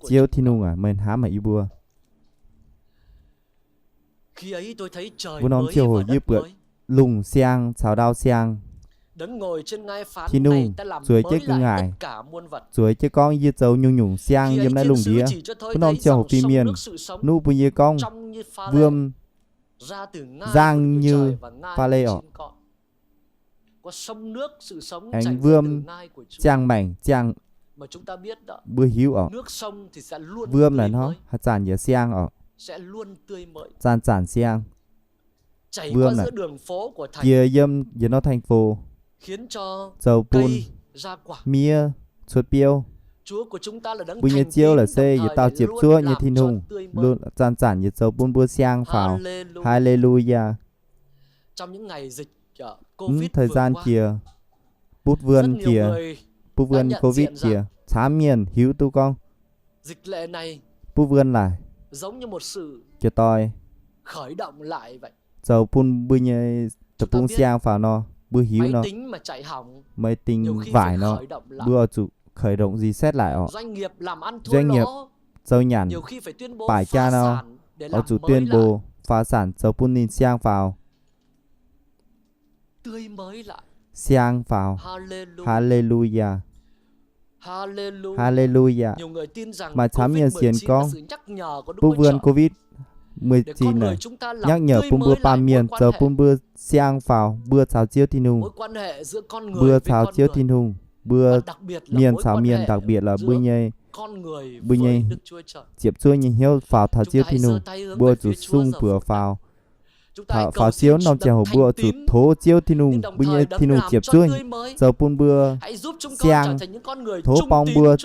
Ziouv Tin-Hungh aac, meih hnamv haic yie mbuo. Wuov norm ziangh hoc yie buatc lungh siang caux ndau siang. Tin-Hungh zueiz jienv ga'ngaaic, zueiz jienv gorngv yie zoux nyungc-nyungc siang yiem naaiv lungh ndiev. Wuov norm ziangh hoc fin-mienh nuqv bun yie gorngv, wuom nzang nyei faa le orqc, aengx wuom ziangh maengc ziangh, mbuo hiuv orqc. Wuom naaic hnangv haaix zanc yaac siang orqc, zanc-zanc siang. Wuom naaic jiex yiem yietc norm thành phố, zoux bun miev cuotv biouv. Mbuo nyei Ziouv laaix se yietc dauh ziepc zuoqv nyei Tin-Hungh, zanc-zanc yaac zoux bun mbuo siang faaux. Haleluyaa. Mv thời gian jiex, butv wuonh jiex, butv wuonh covid jiex, camv mienh hiuv duqv gorngv butv wuonh laaic jiex doix zoux bun mbuo nyei deic-bung siang faaux nor, mbuo hiuv nor, máy tính vải nor, mbuo oix zuqc khởi động reset lại orqc. Doanh nghiệp zoux nyanc, baaix jaa nor, oix zuqc tuyên bố phá sản zoux bun ninh siang faaux. Siang faaux. Haleluyaa. Haa-lee-lu-yaa. Maaih camv mienh sienx gorngv butv wuon Covid mười chín naaic nhắc nhở bun mbuo baamh mienh zoux bun mbuo siang faaux mbuo caux Ziouv Tin-Hungh, mbuo caux Ziouv Tin-Hungh, mbuo mienh caux mienh, đặc biệt là mbuo nyei, mbuo nyei ziepc zuoqv nyei hnyouv faaux taux Ziouv Tin-Hungh, mbuo zuqc sung mbuox faaux. Faaux Ziouv norm ziangh hoc mbuo zuqc tov Ziouv Tin-Hungh, mbuo nyei Tin-Hungh ziepc zuoqv zoux bun mbuo siang, tov borng mbuo,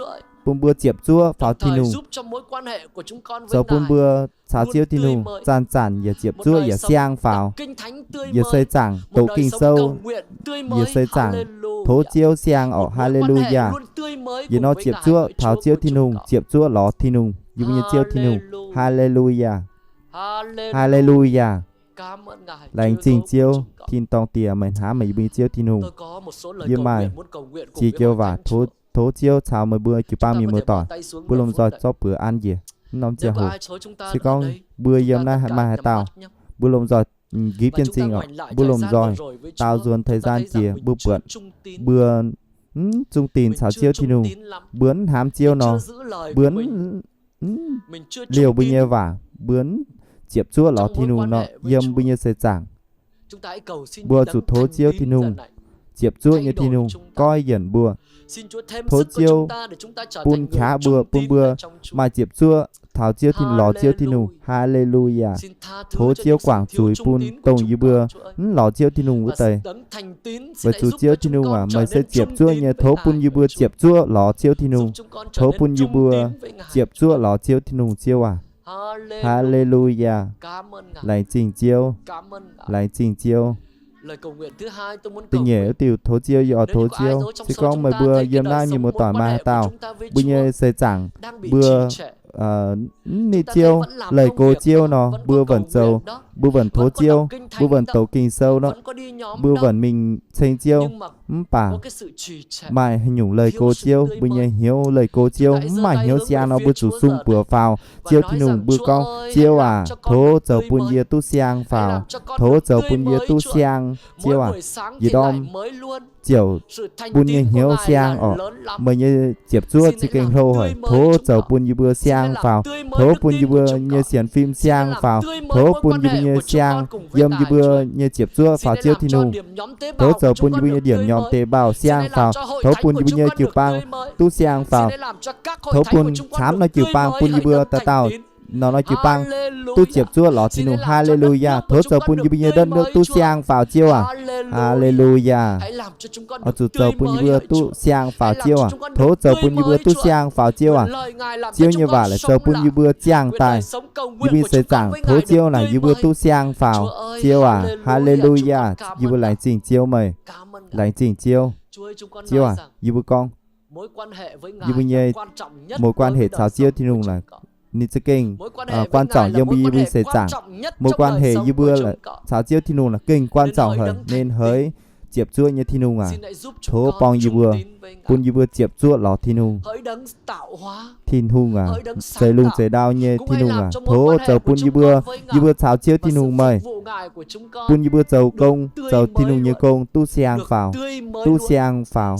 bun mbuo ziepc zuoqv faaux Tin-Hungh, zoux bun mbuo caux Ziouv Tin-Hungh zanc-zanc yaac ziepc zuoqv yaac siang faaux. Yietc seix zaangc doqc Ging-Sou, yietc seix zaangc tov Ziouv siang orqc. Haa-lee-lu-yaa. Yietc norm ziepc zuoqv taux Ziouv Tin-Hungh, ziepc zuoqv lorz Tin-Hungh, yie mbuo nyei Ziouv Tin-Hungh. Haa-lee-lu-yaa. Haa-lee-lu-yaa. Laengz zingh Ziouv, tin-dorngh Diex, meih hnamv meih yie mbuo nyei Ziouv Tin-Hungh. Yie maaih ziex joux waac tov Ziouv caux meih mbuo jiu-baang mienh muoz-doic, mbuo lomh nzoih zorqv buoz an njiec norm ziangh hoc. Se gorngv mbuo yiem naaiv maaih haaix dauh, mbuo lomh nzoih nqipv jienv m'zing orqc, mbuo lomh nzoih daaux nzuonx thời gian jiex mbuo buatc mbuo mv zungh dinc caux Ziouv Tin-Hungh, mbuo mv hnamv Ziouv nor, mbuo mv liouh mbuo nyei waac, mbuo mv ziepc zuoqv lorz Tin-Hungh nor, yiem mbuo nyei seix zaangc mbuo zuqc tov Ziouv Tin-Hungh, ziepc zuoqv nyei Tin-Hungh goiv yienc mbuo. Tov Ziouv bun qaqv mbuo, bun mbuo maaih ziepc zuoqv taux Ziouv Tin, lorz Ziouv Tin-Hungh. Haa-lee-lu-yaa. Tov Ziouv guangc zuiz bun dongh yie mbuo mv lorz Ziouv Tin-Hungh wuov deix. Weic zuqc Ziouv Tin-Hungh aac, meih se ziepc zuoqv nyei. Tov bun yie mbuo ziepc zuoqv lorz Ziouv Tin-Hungh. Tov bun yie mbuo ziepc zuoqv lorz Ziouv Tin-Hungh, Ziouv aac. Haa-lee-lu-yaa. Laengz zingh Ziouv. Laengz zingh Ziouv. Da'nyeic wuov diuh tov Ziouv, yie oix tov Ziouv, se gorngv meih mbuo yiem naaiv mienh muoz-doic maaih haaix dauh, mbuo nyei seix zaangc mbuo mv nitv Ziouv, leih go Ziouv nor, mbuo vẫn zoux, mbuo vẫn tov Ziouv, mbuo vẫn doqc Ging-Sou nor, mbuo vẫn mingh ceng Ziouv. Mv baac maaih haaix nyungc leih go Ziouv, mbuo nyei hnyouv leih go Ziouv, mv maaih hnyouv siang nor, mbuo zuqc sung mbuox faaux Ziouv Tin-Hungh. Mbuo gorngv, Ziouv aac, tov zoux bun yie duqv siang faaux. Tov zoux bun yie duqv siang, Ziouv aac. Yietc ndorm ziouc bun nyei hnyouv siang orqc. Meih nyei ziepc zuoqv za'gengh hlo haic. Tov zoux bun yie mbuo siang faaux. Tov bun yie mbuo nyei sienx fim siang faaux. Tov bun yie mbuo nyei siang yiem yie mbuo nyei ziepc zuoqv faaux Ziouv Tin-Hungh. Tov zoux bun yie mbuo nyei điểm nhóm tế bào siang faaux. Tov bun yie mbuo nyei jiu-baang duqv siang faaux. Tov bun camv norm jiu-baang bun yie mbuo dauh dauh norm norm jiu-baang duqv ziepc zuoqv lorz Tin-Hungh. Haa-lee-lu-yaa. Tov zoux bun yie mbuo nyei đất nước duqv siang faaux, Ziouv aac. Haa-lee-lu-yaa. Oix zuqc zoux bun yie mbuo duqv siang faaux, Ziouv aac. Tov zoux bun yie mbuo duqv siang faaux, Ziouv aac. Ziouv nyei waac laaic zoux bun yie mbuo ziangh daaih yie mbuo nyei seix zaangc. Tov Ziouv naaic yie mbuo duqv siang faaux, Ziouv aac. Haa-lee-lu-yaa. Yie mbuo laengz zingh Ziouv meih. Laengz zingh Ziouv. Ziouv aac, yie mbuo gorngv, yie mbuo nyei mối quan hệ caux Ziouv Tin-Hungh naaic ninh za'gengh quan trọng yiem mbuo yie mbuo seix zaangc. Mối quan hệ yie mbuo caux Ziouv Tin-Hungh naaic gengh quan trọng haic. Nên hỡi ziepc zuoqv nyei Tin-Hungh aac, tov borng yie mbuo, bun yie mbuo ziepc zuoqv lorz Tin-Hungh. Tin-Hungh aac, zeix lungh zeix ndau nyei Tin-Hungh aac, tov zoux bun yie mbuo, yie mbuo caux Ziouv Tin-Hungh meih, bun yie mbuo zoux gong, zoux Tin-Hungh nyei gong duqv siang faaux, duqv siang faaux.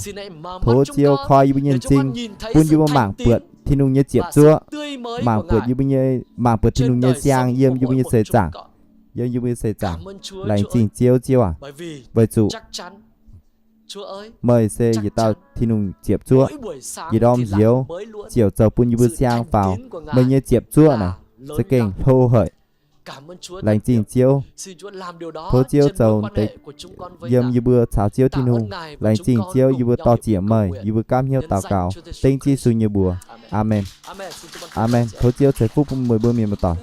Tov Ziouv koi yie mbuo nyei m'zing, bun yie mbuo mangc buatc Tin-Hungh nyei ziepc zuoqv, mangc buatc yie mbuo nyei, mangc buatc Tin-Hungh nyei siang yiem yie mbuo nyei seix zaangc, yiem yie mbuo nyei seix zaangc. Laengz zingh Ziouv, Ziouv aac, weic zuqc meih se yietc dauh Tin-Hungh ziepc zuoqv. Yietc ndorm nzioux ziouc zoux bun yie mbuo siang faaux. Meih nyei ziepc zuoqv naaic za'gengh hlo haic. Laengz zingh Ziouv. Tov Ziouv zoux deix yiem yie mbuo caux Ziouv Tin-Hungh. Laengz zingh Ziouv, yie mbuo dor-ziec meih, yie mbuo gaamv hnyouv daux gaux dengv Yesu nyei mbuox. Aamen. Aamen. Tov Ziouv ceix fuqv bun meih mbuo mienh muoz-doic.